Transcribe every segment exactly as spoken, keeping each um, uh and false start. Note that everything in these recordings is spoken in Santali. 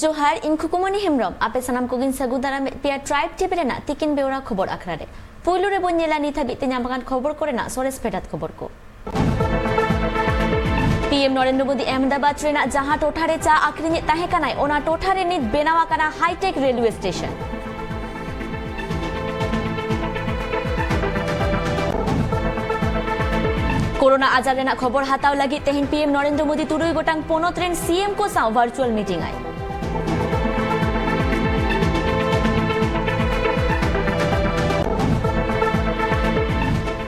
ᱡᱚᱦᱟᱨ, ᱤᱧ ᱠᱷᱩᱠᱩᱢᱚᱱᱤ ᱦᱮᱢᱵᱨᱚᱢ᱾ ᱟᱯᱮ ᱥᱟᱱᱟᱢ ᱠᱚᱜᱮᱧ ᱥᱟᱹᱜᱩᱱ ᱫᱟᱨᱟᱢᱮᱫ ᱯᱮᱭᱟ Tribe TV ᱨᱮᱱᱟᱜ ᱛᱤᱠᱤᱱ ᱵᱮᱣᱨᱟ ᱠᱷᱚᱵᱚᱨ ᱟᱠᱷᱲᱟ ᱨᱮ᱾ ᱯᱩᱭᱞᱩ ᱨᱮᱵᱚᱱ ᱧᱮᱞᱟ ᱱᱤᱛ ᱦᱟᱹᱵᱤᱡ ᱛᱮ ᱧᱟᱢ ᱟᱠᱟᱱ ᱠᱷᱚᱵᱚᱨ ᱠᱚᱨᱮᱱᱟᱜ ᱥᱚᱨᱮᱥ ᱯᱷᱮᱰᱟᱛ ᱠᱷᱚᱵᱚᱨ ᱠᱚ᱾ ᱯᱤ ᱮᱢ ᱱᱚᱨᱮᱱᱫᱨᱚ ᱢᱳᱫᱤ ᱟᱦᱢᱮᱫᱟᱵᱟᱫ ᱨᱮᱱᱟᱜ ᱡᱟᱦᱟᱸ ᱴᱚᱴᱷᱟ ᱨᱮ ᱪᱟ ᱟᱠᱷᱨᱤᱧᱮᱫ ᱛᱟᱦᱮᱸ ᱠᱟᱱᱟᱭ, ᱚᱱᱟ ᱴᱚᱴᱷᱟ ᱨᱮ ᱱᱤᱛ ᱵᱮᱱᱟᱣ ᱟᱠᱟᱱᱟ high-tech railway station᱾ ᱠᱳᱨᱳᱱᱟ ᱟᱡᱟᱨ ᱨᱮᱱᱟᱜ ᱠᱷᱚᱵᱚᱨ ᱦᱟᱛᱟᱣ ᱞᱟᱹᱜᱤᱫ ᱛᱮᱦᱮᱧ ᱯᱤ ᱮᱢ ᱱᱚᱨᱮᱱᱫᱨᱚ ᱢᱳᱫᱤ ᱛᱩᱨᱩᱭ ᱜᱚᱴᱟᱝ ᱯᱚᱱᱚᱛ ᱨᱮᱱ ᱥᱤ ᱮᱢ ᱠᱚ ᱥᱟᱶ virtual meeting ᱟᱭ᱾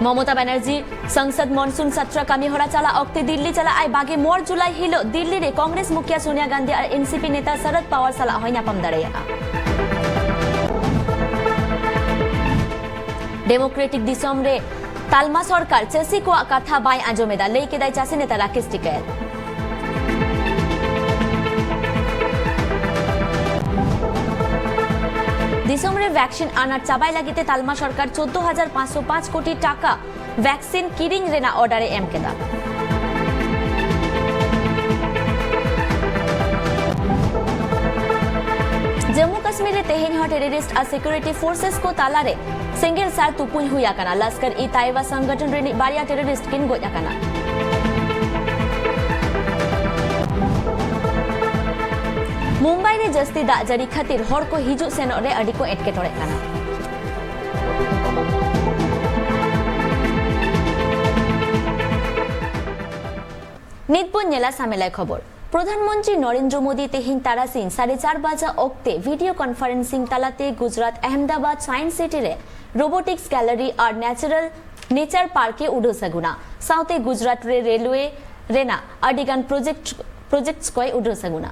ᱢᱚᱢᱚᱛᱟ ᱵᱟᱱᱟᱨᱡᱤ ᱥᱚᱝᱥᱚᱫ ᱢᱚᱱᱥᱩᱱ ᱥᱟᱛᱨᱟ ᱠᱟᱹᱢᱤᱦᱚᱨᱟ ᱪᱟᱞᱟᱜ ᱚᱠᱛᱮ ᱫᱤᱞᱞᱤ ᱪᱟᱞᱟᱜ ᱟᱭ᱾ ᱵᱟᱜᱮ ᱢᱚᱬᱮ ᱡᱩᱞᱟᱭ ᱦᱤᱞᱳᱜ ᱫᱤᱞᱞᱤ ᱨᱮ ᱠᱚᱝᱜᱨᱮᱥ ᱢᱩᱠᱷᱤᱭᱟᱹ ᱥᱳᱱᱤᱭᱟ ᱜᱟᱱᱫᱷᱤ ᱟᱨ ᱮᱱ ᱥᱤ ᱯᱤ ᱱᱮᱛᱟ ᱥᱚᱨᱚᱫ ᱯᱟᱣᱟᱨ ᱥᱟᱞᱟᱜ ᱦᱚᱸᱭ ᱧᱟᱯᱟᱢ ᱫᱟᱲᱮᱭᱟᱜᱼᱟ᱾ ᱰᱮᱢᱳᱠᱨᱮᱴᱤᱠ ᱫᱤᱥᱚᱢ ᱨᱮ ᱛᱟᱞᱢᱟ ᱥᱚᱨᱠᱟᱨ ᱪᱟᱹᱥᱤ ᱠᱚᱣᱟᱜ ᱠᱟᱛᱷᱟ ᱵᱟᱭ ᱟᱸᱡᱚᱢ ᱮᱫᱟ, ᱞᱟᱹᱭ ᱠᱮᱫᱟᱭ ᱪᱟᱹᱥᱤ ᱱᱮᱛᱟ ᱨᱟᱠᱮᱥ ᱴᱤᱠᱟᱭᱛ᱾ ᱫᱤᱥᱚᱢ ᱨᱮ ᱵᱷᱮᱠᱥᱤᱱ ᱟᱱᱟᱴ ᱪᱟᱵᱟᱭ ᱞᱟᱹᱜᱤᱫ ᱛᱮ ᱛᱟᱞᱢᱟ ᱥᱚᱨᱠᱟᱨ ᱪᱳᱫᱽᱫᱳ ᱦᱟᱡᱟᱨ ᱯᱟᱸᱪᱥᱚ ᱯᱟᱸᱪ ᱠᱳᱴᱤ ᱴᱟᱠᱟ ᱵᱷᱮᱠᱥᱤᱱ ᱠᱤᱨᱤᱧ ᱨᱮᱱᱟᱜ ᱚᱨᱰᱟᱨ ᱮ ᱮᱢ ᱠᱮᱫᱟ᱾ ᱡᱟᱢᱢᱩ ᱠᱟᱥᱢᱤᱨ ᱨᱮ ᱛᱮᱦᱮᱧ ᱦᱚᱸ ᱴᱮᱨᱚᱨᱤᱥᱴ ᱟᱨ ᱥᱤᱠᱩᱨᱤᱴᱤ ᱯᱷᱳᱨᱥᱮᱥ ᱠᱚ ᱛᱟᱞᱟᱨᱮ ᱥᱮᱸᱜᱮᱞ ᱥᱟᱨ ᱛᱩᱯᱩᱧ ᱦᱩᱭ ᱟᱠᱟᱱᱟ᱾ ᱞᱟᱥᱠᱟᱨ-ᱤ-ᱛᱟᱭᱵᱟ ᱥᱚᱝᱜᱚᱴᱷᱚᱱ ᱨᱤᱱᱤᱡ ᱵᱟᱨᱭᱟ ᱴᱮᱨᱚᱨᱤᱥᱴ ᱠᱤᱱ ᱜᱚᱡ ᱟᱠᱟᱱᱟ᱾ ᱢᱩᱢᱵᱟᱭ ᱨᱮ ᱡᱟᱹᱥᱛᱤ ᱫᱟᱜ ᱡᱟᱹᱲᱤ ᱠᱷᱟᱹᱛᱤᱨ ᱦᱚᱲ ᱠᱚ ᱦᱤᱡᱩᱜ ᱥᱮᱱᱚᱜ ᱨᱮ ᱟᱹᱰᱤ ᱠᱚ ᱮᱴᱠᱮᱴᱚᱬᱮᱜ ᱠᱟᱱᱟ᱾ ᱱᱤᱛ ᱵᱚᱱ ᱧᱮᱞᱟ ᱥᱟᱢᱮᱞᱟᱭ ᱠᱷᱚᱵᱚᱨ᱾ ᱯᱨᱚᱫᱷᱟᱱ ᱢᱚᱱᱛᱨᱤ ᱱᱚᱨᱮᱱᱫᱨᱚ ᱢᱳᱫᱤ ᱛᱮᱦᱮᱧ ᱛᱟᱨᱟᱥᱤᱧ ᱥᱟᱲᱮ ᱪᱟᱨ ᱵᱟᱡᱟ ᱚᱠᱛᱮ video conferencing ᱛᱟᱞᱟᱛᱮ ᱜᱩᱡᱽᱨᱟᱴ ᱟᱦᱢᱮᱫᱟᱵᱟᱫ Science City ᱨᱮ Robotics Gallery ᱟᱨ Natural Nature Park ᱮ ᱩᱰᱟᱹᱣ ᱥᱟᱹᱜᱩᱱᱟ᱾ ᱥᱟᱶᱛᱮ ᱜᱩᱡᱽᱨᱟᱴ ᱨᱮ ᱨᱮᱞᱣᱮ ᱨᱮᱱᱟᱜ ᱟᱹᱰᱤᱜᱟᱱ ᱯᱨᱚᱡᱮᱠᱴ, ᱯᱨᱚᱡᱮᱠᱴᱥ ᱠᱚᱭ ᱩᱰᱟᱹᱣ ᱥᱟᱹᱜᱩᱱᱟ᱾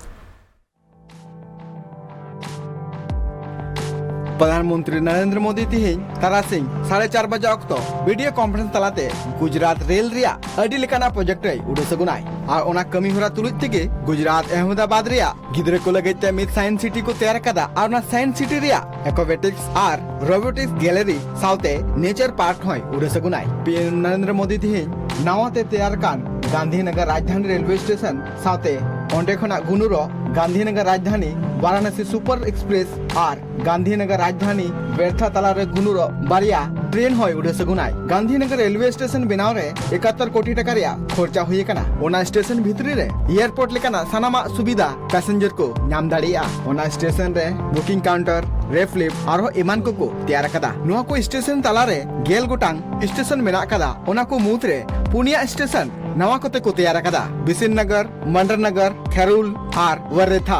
ᱯᱨᱚᱫᱷᱟᱱ ᱢᱚᱱᱛᱨᱤ ᱱᱚᱨᱮᱱᱫᱨᱚ ᱢᱳᱫᱤ ᱛᱤᱦᱤᱧ ᱛᱟᱨᱟᱥᱤᱧ ᱥᱟᱲᱮ ᱪᱟᱨ ᱵᱟᱡᱟ ᱚᱠᱛᱚ video conference ᱛᱟᱞᱟᱛᱮ ᱜᱩᱡᱽᱨᱟᱴ ᱨᱮᱞ ᱨᱮᱭᱟᱜ ᱟᱹᱰᱤ ᱞᱮᱠᱟᱱᱟᱜ ᱯᱨᱚᱡᱮᱠᱴ ᱨᱮᱭ ᱩᱰᱟᱹ ᱥᱟᱹᱜᱩᱱᱟᱭ᱾ ᱟᱨ ᱚᱱᱟ ᱠᱟᱹᱢᱤ ᱦᱚᱨᱟ ᱛᱩᱞᱩᱡ ᱛᱮᱜᱮ ᱜᱩᱡᱽᱨᱟᱴ ᱟᱦᱢᱮᱫᱟᱵᱟᱫ ᱨᱮᱭᱟᱜ ᱜᱤᱫᱽᱨᱟᱹ ᱠᱚ ᱞᱟᱹᱜᱤᱫ ᱛᱮ ᱢᱤᱫ Science City ᱠᱚ ᱛᱮᱭᱟᱨ ᱟᱠᱟᱫᱟ᱾ ᱟᱨ ᱚᱱᱟ Science City ᱨᱮᱭᱟᱜ Aquatics ᱟᱨ Robotics Gallery ᱥᱟᱶᱛᱮ Nature Park ᱦᱚᱸᱭ ᱩᱰᱟᱹ ᱥᱟᱹᱜᱩᱱᱟᱭ᱾ ᱯᱤ ᱮᱢ ᱱᱚᱨᱮᱱᱫᱨᱚ ᱢᱳᱫᱤ ᱛᱤᱦᱤᱧ ᱱᱟᱣᱟ ᱛᱮ ᱛᱮᱭᱟᱨ ᱟᱠᱟᱱ ᱜᱟᱱᱫᱷᱤᱱᱚᱜᱚᱨ ᱨᱟᱡᱽᱫᱷᱟᱱᱤ ᱨᱮᱞᱣᱮ ᱥᱴᱮᱥᱚᱱ ᱥᱟᱶᱛᱮ ᱚᱸᱰᱮ ᱠᱷᱚᱱᱟᱜ ᱜᱩᱱᱩᱨᱚ ᱜᱟᱱᱫᱷᱤᱱᱚᱜᱚᱨ ᱨᱟᱡᱽᱫᱷᱟᱱᱤ ᱵᱟᱨᱟᱱᱟᱥᱤ ᱥᱩᱯᱟᱨ ᱮᱠᱥᱯᱨᱮᱥ ᱟᱨ ᱜᱟᱱᱫᱷᱤᱱᱚᱜᱚᱨ ᱨᱟᱡᱽᱫᱷᱟᱱᱤ ᱵᱮᱨᱛᱷᱟ ᱛᱟᱞᱟᱨᱮ ᱜᱩᱱᱩᱨᱚ ᱵᱟᱨᱭᱟ ᱴᱨᱮᱱ ᱦᱚᱸᱭ ᱩᱰᱟᱹᱣ ᱥᱟᱹᱜᱩᱱᱟᱭ᱾ ᱜᱟᱱᱫᱷᱤᱱᱚᱜᱚᱨ ᱨᱮᱞᱣᱮ ᱥᱴᱮᱥᱚᱱ ᱵᱮᱱᱟᱣ ᱨᱮ ᱮᱠᱟᱛᱛᱚᱨ ᱠᱳᱴᱤ ᱴᱟᱠᱟ ᱨᱮᱭᱟᱜ ᱠᱷᱚᱨᱪᱟ ᱦᱩᱭ ᱟᱠᱟᱱᱟ᱾ ᱚᱱᱟ ᱥᱴᱮᱥᱚᱱ ᱵᱷᱤᱛᱨᱤ ᱨᱮ ᱮᱭᱟᱨᱯᱳᱨᱴ ᱞᱮᱠᱟᱱᱟᱜ ᱥᱟᱱᱟᱢᱟᱜ ᱥᱩᱵᱤᱫᱷᱟ ᱯᱮᱥᱮᱧᱡᱟᱨ ᱠᱚ ᱧᱟᱢ ᱫᱟᱲᱮᱭᱟᱜᱼᱟ᱾ ᱚᱱᱟ ᱥᱴᱮᱥᱚᱱ ᱨᱮ ᱵᱩᱠᱤᱝ ᱠᱟᱣᱩᱱᱴᱟᱨ, ᱨᱮᱯᱷ ᱞᱤᱯᱷᱴ ᱟᱨᱦᱚᱸ ᱮᱢᱟᱱ ᱠᱚᱠᱚ ᱛᱮᱭᱟᱨ ᱟᱠᱟᱫᱟ᱾ ᱱᱚᱣᱟ ᱠᱚ ᱥᱴᱮᱥᱚᱱ ᱛᱟᱞᱟᱨᱮ ᱜᱮᱞ ᱜᱚᱴᱟᱝ ᱥᱴᱮᱥᱚᱱ ᱢᱮᱱᱟᱜ ᱟᱠᱟᱫᱟ᱾ ᱚᱱᱟ ᱠᱚ ᱢᱩᱫᱽᱨᱮ ᱯᱩᱱᱭᱟ ᱥᱴᱮᱥᱚᱱ ᱱᱟᱣᱟ ᱠᱚᱛᱮ ᱠᱚ ᱛᱮᱭᱟᱨ ᱟᱠᱟᱫᱟ, ᱵᱤᱥᱤᱱ ᱱᱚᱜᱚᱨ, ᱢᱟᱱᱰᱟᱨ ᱱᱚᱜᱚᱨ, ᱠᱷᱮᱨᱩᱞ ᱟᱨ ᱣᱟᱨᱨᱮᱛᱷᱟ᱾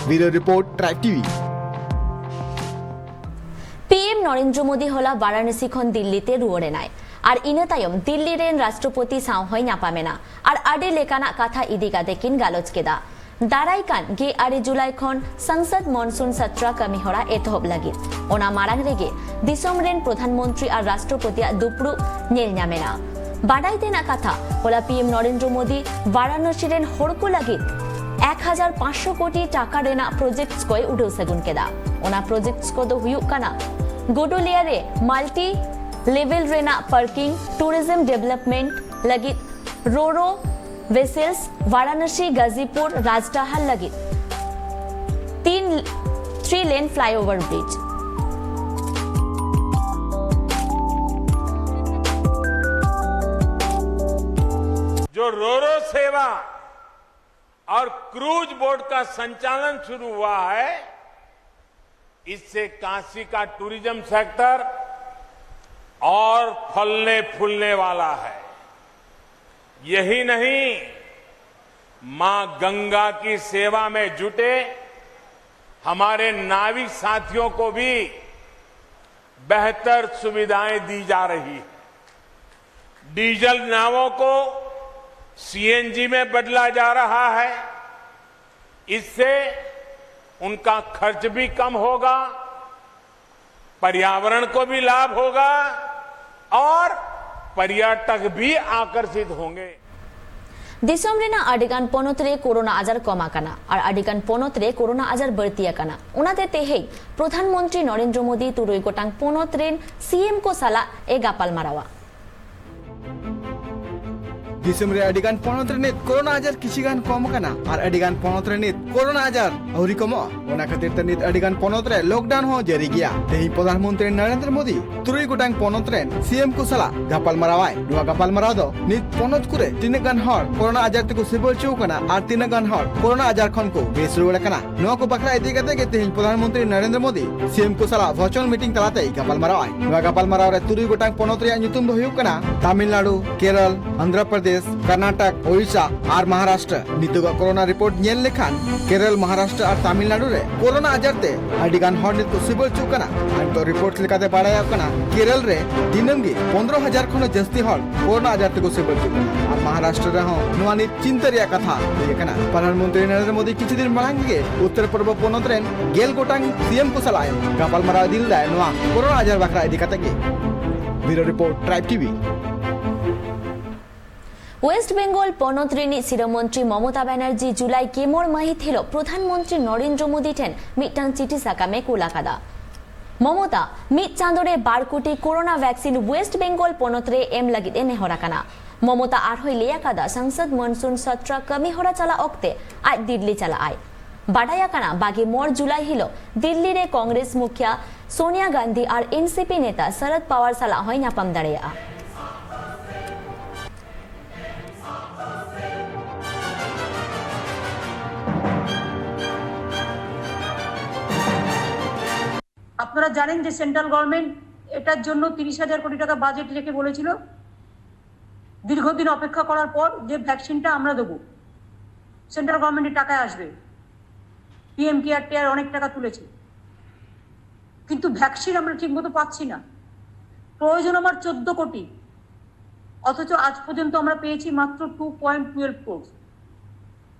Bureau report, tribe TV. P M Narendra Modi ᱦᱚᱞᱟ ᱵᱟᱨᱟᱱᱚᱥᱤ ᱠᱷᱚᱱ ᱫᱤᱞᱞᱤ ᱛᱮ ᱨᱩᱣᱟᱹᱲ ᱮᱱᱟᱭ ᱟᱨ ᱤᱱᱟᱹ ᱛᱟᱭᱚᱢ ᱫᱤᱞᱞᱤ ᱨᱮᱱ ᱨᱟᱥᱴᱨᱚᱯᱚᱛᱤ ᱥᱟᱶ ᱦᱚᱸᱭ ᱧᱟᱯᱟᱢ ᱮᱱᱟ ᱟᱨ ᱟᱹᱰᱤ ᱞᱮᱠᱟᱱᱟᱜ ᱠᱟᱛᱷᱟ ᱤᱫᱤ ᱠᱟᱛᱮ ᱠᱤᱱ ᱜᱟᱞᱚᱪ ᱠᱮᱫᱟ᱾ ᱫᱟᱨᱟᱭ ᱠᱟᱱ ᱜᱮᱞ ᱟᱨᱮ ᱡᱩᱞᱟᱭ ᱠᱷᱚᱱ ᱥᱚᱝᱥᱚᱫ ᱢᱚᱱᱥᱩᱱ ᱥᱟᱛᱨᱟ ᱠᱟᱹᱢᱤ ᱦᱚᱨᱟ ᱮᱛᱚᱦᱚᱵ ᱞᱟᱹᱜᱤᱫ᱾ ᱚᱱᱟ ᱢᱟᱲᱟᱝ ᱨᱮᱜᱮ ᱫᱤᱥᱚᱢ ᱨᱮᱱ ᱯᱨᱚᱫᱷᱟᱱ ᱢᱚᱱᱛᱨᱤ ᱟᱨ ᱨᱟᱥᱴᱨᱚᱯᱚᱛᱤᱭᱟᱜ ᱫᱩᱯᱲᱩᱵ ᱧᱮᱞ ᱧᱟᱢ ᱮᱱᱟ᱾ ᱵᱟᱰᱟᱭ ᱛᱮᱱᱟᱜ ᱠᱟᱛᱷᱟ, ᱦᱚᱞᱟ ᱯᱤ ᱮᱢ ᱱᱚᱨᱮᱱᱫᱨᱚ ᱢᱳᱫᱤ ᱵᱟᱨᱟᱱᱚᱥᱤ ᱨᱮᱱ ᱦᱚᱲ ᱠᱚ ᱞᱟᱹᱜᱤᱫ ᱮᱠ ᱦᱟᱡᱟᱨ ᱯᱟᱸᱪᱥᱚ ᱠᱳᱴᱤ ᱴᱟᱠᱟ ᱨᱮᱱᱟᱜ ᱯᱨᱚᱡᱮᱠᱴᱥ ᱠᱚᱭ ᱩᱰᱟᱹᱣ ᱥᱟᱹᱜᱩᱱ ᱠᱮᱫᱟ᱾ ᱚᱱᱟ ᱯᱨᱚᱡᱮᱠᱴᱥ ᱠᱚᱫᱚ ᱦᱩᱭᱩᱜ ᱠᱟᱱᱟ ᱜᱳᱰᱳᱞᱤᱭᱟ ᱨᱮ ᱢᱟᱞᱴᱤ ᱞᱮᱵᱮᱞ ᱨᱮᱱᱟᱜ ᱯᱟᱨᱠᱤᱝ, ᱴᱩᱨᱤᱡᱚᱢ ᱰᱮᱵᱷᱞᱚᱯᱢᱮᱱᱴ ᱞᱟᱹᱜᱤᱫ ᱨᱳᱨᱳ ᱵᱷᱮᱥᱮᱞᱥ, ᱵᱟᱨᱟᱱᱚᱥᱤ ᱜᱟᱡᱤᱯᱩᱨ ᱨᱟᱡᱽᱰᱟᱦᱟᱨ ᱞᱟᱹᱜᱤᱫ ᱛᱤᱱ ᱛᱷᱨᱤ ᱞᱮᱱ ᱯᱷᱞᱟᱭᱳᱵᱷᱟᱨ ᱵᱨᱤᱡᱽ᱾ जो रोरो सेवा और क्रूज बोट का संचालन शुरू हुआ है, इससे काशी का टूरिज्म सेक्टर और फलने फूलने वाला है। यही नहीं, मां गंगा की सेवा में जुटे हमारे नाविक साथियों को भी बेहतर सुविधाएं दी जा रही है। डीजल नावों को सीएनजी में बदला जा रहा है। इससे उनका खर्च भी कम होगा, पर्यावरण को भी लाभ होगा और पर्यटक भी आकर्षित होंगे। ᱫᱤᱥᱚᱢ ᱨᱮᱱᱟᱜ ᱟᱹᱰᱤᱜᱟᱱ ᱯᱚᱱᱚᱛ ᱨᱮ ᱠᱳᱨᱳᱱᱟ ᱟᱡᱟᱨ ᱠᱚᱢ ᱟᱠᱟᱱᱟ ᱟᱨ ᱟᱹᱰᱤᱜᱟᱱ ᱯᱚᱱᱚᱛ ᱨᱮ ᱠᱳᱨᱳᱱᱟ ᱟᱡᱟᱨ ᱵᱟᱹᱲᱛᱤ ᱟᱠᱟᱱᱟ᱾ ᱚᱱᱟᱛᱮ ᱛᱮᱦᱮᱧ ᱯᱨᱚᱫᱷᱟᱱ ᱢᱚᱱᱛᱨᱤ ᱱᱚᱨᱮᱱᱫᱨᱚ ᱢᱳᱫᱤ ᱛᱩᱨᱩᱭ ᱜᱚᱴᱟᱝ ᱯᱚᱱᱚᱛ ᱨᱮᱱ ᱥᱤ ᱮᱢ ᱠᱚ ᱥᱟᱞᱟᱜ ᱮ ᱜᱟᱯᱟᱞ ᱢᱟᱨᱟᱣᱟ᱾ ᱫᱤᱥᱚᱢ ᱨᱮ ᱟᱹᱰᱤ ᱜᱟᱱ ᱯᱚᱱᱚᱛ ᱨᱮ ᱱᱤᱛ ᱠᱳᱨᱳᱱᱟ ᱟᱡᱟᱨ ᱠᱤᱪᱷᱤ ᱜᱟᱱ ᱠᱚᱢ ᱟᱠᱟᱱᱟ ᱟᱨ ᱟᱹᱰᱤ ᱜᱟᱱ ᱯᱚᱱᱚᱛ ᱨᱮ ᱱᱤᱛ ᱠᱳᱨᱳᱱᱟ ᱟᱡᱟᱨ ᱟᱹᱣᱨᱤ ᱠᱚᱢᱚᱜᱼᱟ᱾ ᱚᱱᱟ ᱠᱷᱟᱹᱛᱤᱨ ᱛᱮ ᱱᱤᱛ ᱟᱹᱰᱤ ᱜᱟᱱ ᱯᱚᱱᱚᱛ ᱨᱮ ᱞᱚᱠᱰᱟᱣᱱ ᱦᱚᱸ ᱡᱟᱹᱨᱤ ᱜᱮᱭᱟ᱾ ᱛᱮᱦᱮᱧ ᱯᱨᱚᱫᱷᱟᱱ ᱢᱚᱱᱛᱨᱤ ᱱᱚᱨᱮᱱᱫᱨᱚ ᱢᱳᱫᱤ ᱛᱩᱨᱩᱭ ᱜᱚᱴᱟᱝ ᱯᱚᱱᱚᱛ ᱨᱮᱱ ᱥᱤ ᱮᱢ ᱠᱚ ᱥᱟᱞᱟᱜ ᱜᱟᱯᱟᱞᱢᱟᱨᱟᱣ ᱟᱭ᱾ ᱱᱚᱣᱟ ᱜᱟᱯᱟᱞᱢᱟᱨᱟᱣ ᱫᱚ ᱱᱤᱛ ᱯᱚᱱᱚᱛ ᱠᱚᱨᱮ ᱛᱤᱱᱟᱹᱜ ᱜᱟᱱ ᱦᱚᱲ ᱠᱳᱨᱳᱱᱟ ᱟᱡᱟᱨ ᱛᱮᱠᱚ ᱥᱤᱵᱟᱹ ᱦᱚᱪᱚ ᱟᱠᱟᱱᱟ ᱟᱨ ᱛᱤᱱᱟᱹᱜ ᱜᱟᱱ ᱦᱚᱲ ᱠᱳᱨᱳᱱᱟ ᱟᱡᱟᱨ ᱠᱷᱚᱱ ᱠᱚ ᱵᱮᱥ ᱨᱩᱣᱟᱹᱲ ᱟᱠᱟᱱᱟ, ᱱᱚᱣᱟ ᱠᱚ ᱵᱟᱠᱷᱨᱟ ᱤᱫᱤ ᱠᱟᱛᱮ ᱜᱮ ᱛᱮᱦᱮᱧ ᱯᱨᱚᱫᱷᱟᱱ ᱢᱚᱱᱛᱨᱤ ᱱᱚᱨᱮᱱᱫᱨᱚ ᱢᱳᱫᱤ ᱥᱤ ᱮᱢ ᱠᱚ ᱥᱟᱞᱟᱜ ᱵᱷᱟᱨᱪᱩᱣᱟᱞ ᱢᱤᱴᱤᱝ ᱛᱟᱞᱟᱛᱮᱭ ᱜᱟᱯᱟᱞᱢᱟᱨᱟᱣ ᱟᱭ᱾ ᱱᱚᱣᱟ ᱜᱟᱯᱟᱞᱢᱟᱨᱟᱣ ᱨᱮ ᱛᱩᱨᱩᱭ ᱜᱚᱴᱟᱝ ᱯᱚᱱᱚᱛ ᱨᱮᱭᱟᱜ ᱧᱩᱛᱩᱢ ᱫᱚ ᱦᱩᱭᱩᱜ ᱠᱟᱱᱟ ᱛᱟᱢᱤᱞᱱᱟᱲᱩ, ᱠᱮᱨᱚᱞ, ᱟᱱᱫᱷᱨᱚ ᱯᱨᱚᱫᱮᱥ, ᱠᱚᱨᱱᱟᱴᱚᱠ, ᱳᱰᱤᱥᱟ ᱟᱨ ᱢᱚᱦᱟᱨᱟᱥᱴᱨᱚ᱾ ᱱᱤᱛᱚᱜᱟᱜ ᱠᱳᱨᱳᱱᱟ ᱨᱤᱯᱳᱨᱴ ᱧᱮᱞ ᱞᱮᱠᱷᱟᱱ ᱠᱮᱨᱚᱞ, ᱢᱚᱦᱟᱨᱟᱥᱴᱨᱚ ᱟᱨ ᱛᱟᱢᱤᱞᱱᱟᱲᱩ ᱨᱮ ᱠᱳᱨᱳᱱᱟ ᱟᱡᱟᱨ ᱛᱮ ᱟᱹᱰᱤ ᱜᱟᱱ ᱦᱚᱲ ᱱᱤᱛ ᱠᱚ ᱥᱤᱵᱟᱹ ᱦᱚᱪᱚᱜ ᱠᱟᱱᱟ᱾ ᱟᱨ ᱱᱤᱛᱚᱜ ᱨᱤᱯᱳᱨᱴ ᱞᱮᱠᱟᱛᱮ ᱵᱟᱲᱟᱭᱚᱜ ᱠᱟᱱᱟ, ᱠᱮᱨᱚᱞ ᱨᱮ ᱫᱤᱱᱟᱹᱢ ᱜᱮ ᱯᱚᱱᱫᱽᱨᱚ ᱦᱟᱡᱟᱨ ᱠᱷᱚᱱ ᱦᱚᱸ ᱡᱟᱹᱥᱛᱤ ᱦᱚᱲ ᱠᱳᱨᱳᱱᱟ ᱟᱡᱟᱨ ᱛᱮᱠᱚ ᱥᱤᱵᱟᱹ ᱦᱚᱪᱚᱜ ᱠᱟᱱᱟ᱾ ᱟᱨ ᱢᱚᱦᱟᱨᱟᱥᱴᱨᱚ ᱨᱮᱦᱚᱸ ᱱᱚᱣᱟ ᱱᱤᱛ ᱪᱤᱱᱛᱟᱹ ᱨᱮᱭᱟᱜ ᱠᱟᱛᱷᱟ ᱦᱩᱭ ᱟᱠᱟᱱᱟ᱾ ᱯᱨᱚᱫᱷᱟᱱ ᱢᱚᱱᱛᱨᱤ ᱱᱚᱨᱮᱱᱫᱨᱚ ᱢᱳᱫᱤ ᱠᱤᱪᱷᱩ ᱫᱤᱱ ᱢᱟᱲᱟᱝ ᱜᱮ ᱩᱛᱛᱚᱨ ᱯᱩᱨᱵᱚ ᱯᱚᱱᱚᱛ ᱨᱮᱱ ᱜᱮᱞ ᱜᱚᱴᱟᱝ ᱥᱤ ᱮᱢ ᱠᱚ ᱥᱟᱞᱟᱜ ᱮ ᱜᱟᱯᱟᱞᱢᱟᱨᱟᱣ ᱤᱫᱤ ᱞᱮᱫᱟᱭ ᱱᱚᱣᱟ ᱠᱳᱨᱳᱱᱟ ᱟᱡᱟᱨ ᱵᱟᱠᱷᱨᱟ ᱤᱫᱤ ᱠᱟᱛᱮ ᱜᱮ᱾ Bureau report, tribe TV. West Bengal ᱯᱚᱱᱚᱛ ᱨᱤᱱᱤᱡ ᱥᱤᱨᱟᱹ ᱢᱚᱱᱛᱨᱤ ᱢᱚᱢᱚᱛᱟ ᱵᱟᱱᱟᱨᱡᱤ ᱡᱩᱞᱟᱭ ᱜᱮᱞ ᱢᱚᱬᱮ ᱢᱟᱹᱦᱤᱛ ᱦᱤᱞᱚᱜ ᱯᱨᱚᱫᱷᱟᱱ ᱢᱚᱱᱛᱨᱤ ᱱᱚᱨᱮᱱᱫᱨᱚ ᱢᱳᱫᱤ ᱴᱷᱮᱱ ᱢᱤᱫᱴᱟᱝ ᱪᱤᱴᱷᱤ ᱥᱟᱠᱟᱢ ᱮ ᱠᱩᱞ ᱟᱠᱟᱫᱟ᱾ ᱢᱚᱢᱚᱛᱟ ᱢᱤᱫ ᱪᱟᱸᱫᱚ ᱨᱮ ᱵᱟᱨ ᱠᱳᱴᱤ ᱠᱳᱨᱳᱱᱟ ᱵᱷᱮᱠᱥᱤᱱ ᱳᱭᱮᱥᱴ ᱵᱮᱝᱜᱚᱞ ᱯᱚᱱᱚᱛ ᱨᱮ ᱮᱢ ᱞᱟᱹᱜᱤᱫ ᱮ ᱱᱮᱦᱚᱨ ᱟᱠᱟᱱᱟ᱾ ᱢᱚᱢᱚᱛᱟ ᱟᱨᱦᱚᱸᱭ ᱞᱟᱹᱭ ᱟᱠᱟᱫᱟ, ᱥᱚᱝᱥᱚᱫ ᱢᱚᱱᱥᱩᱱ ᱥᱚᱛᱨᱚ ᱠᱟᱹᱢᱤ ᱦᱚᱨᱟ ᱪᱟᱞᱟᱜ ᱚᱠᱛᱮ ᱟᱡ ᱫᱤᱞᱞᱤ ᱪᱟᱞᱟᱜ ᱟᱭ᱾ ᱵᱟᱰᱟᱭ ᱟᱠᱟᱱᱟ, ᱵᱟᱜᱮ ᱢᱚᱬᱮ ᱡᱩᱞᱟᱭ ᱦᱤᱞᱚᱜ ᱫᱤᱞᱞᱤ ᱨᱮ ᱠᱚᱝᱜᱨᱮᱥ ᱢᱩᱠᱷᱤᱭᱟᱹ ᱥᱳᱱᱤᱭᱟ ᱜᱟᱱᱫᱷᱤ ᱟᱨ ᱮᱱᱥᱤᱯᱤ ᱱᱮᱛᱟ ᱥᱚᱨᱚᱫ ᱯᱟᱣᱟᱨ ᱥᱟᱞᱟᱜ ᱦᱚᱸᱭ ᱧᱟᱯᱟᱢ ᱫᱟᱲᱮᱭᱟᱜᱼᱟ᱾ আপনারা জানেন যে সেন্ট্রাল গভর্নমেন্ট এটার জন্য তিরিশ হাজার কোটি টাকা বাজেট রেখে বলেছিল, দীর্ঘদিন অপেক্ষা করার পর যে ভ্যাকসিনটা আমরা দেবো, সেন্ট্রাল গভর্নমেন্টের টাকায় আসবে। পিএম কেয়ার টেয়ার অনেক টাকা তুলেছে, কিন্তু ভ্যাকসিন আমরা ঠিকমতো পাচ্ছি না। প্রয়োজন আমার চোদ্দ কোটি, অথচ আজ পর্যন্ত আমরা পেয়েছি মাত্র টু পয়েন্ট টুয়েলভ ক্রোর্স।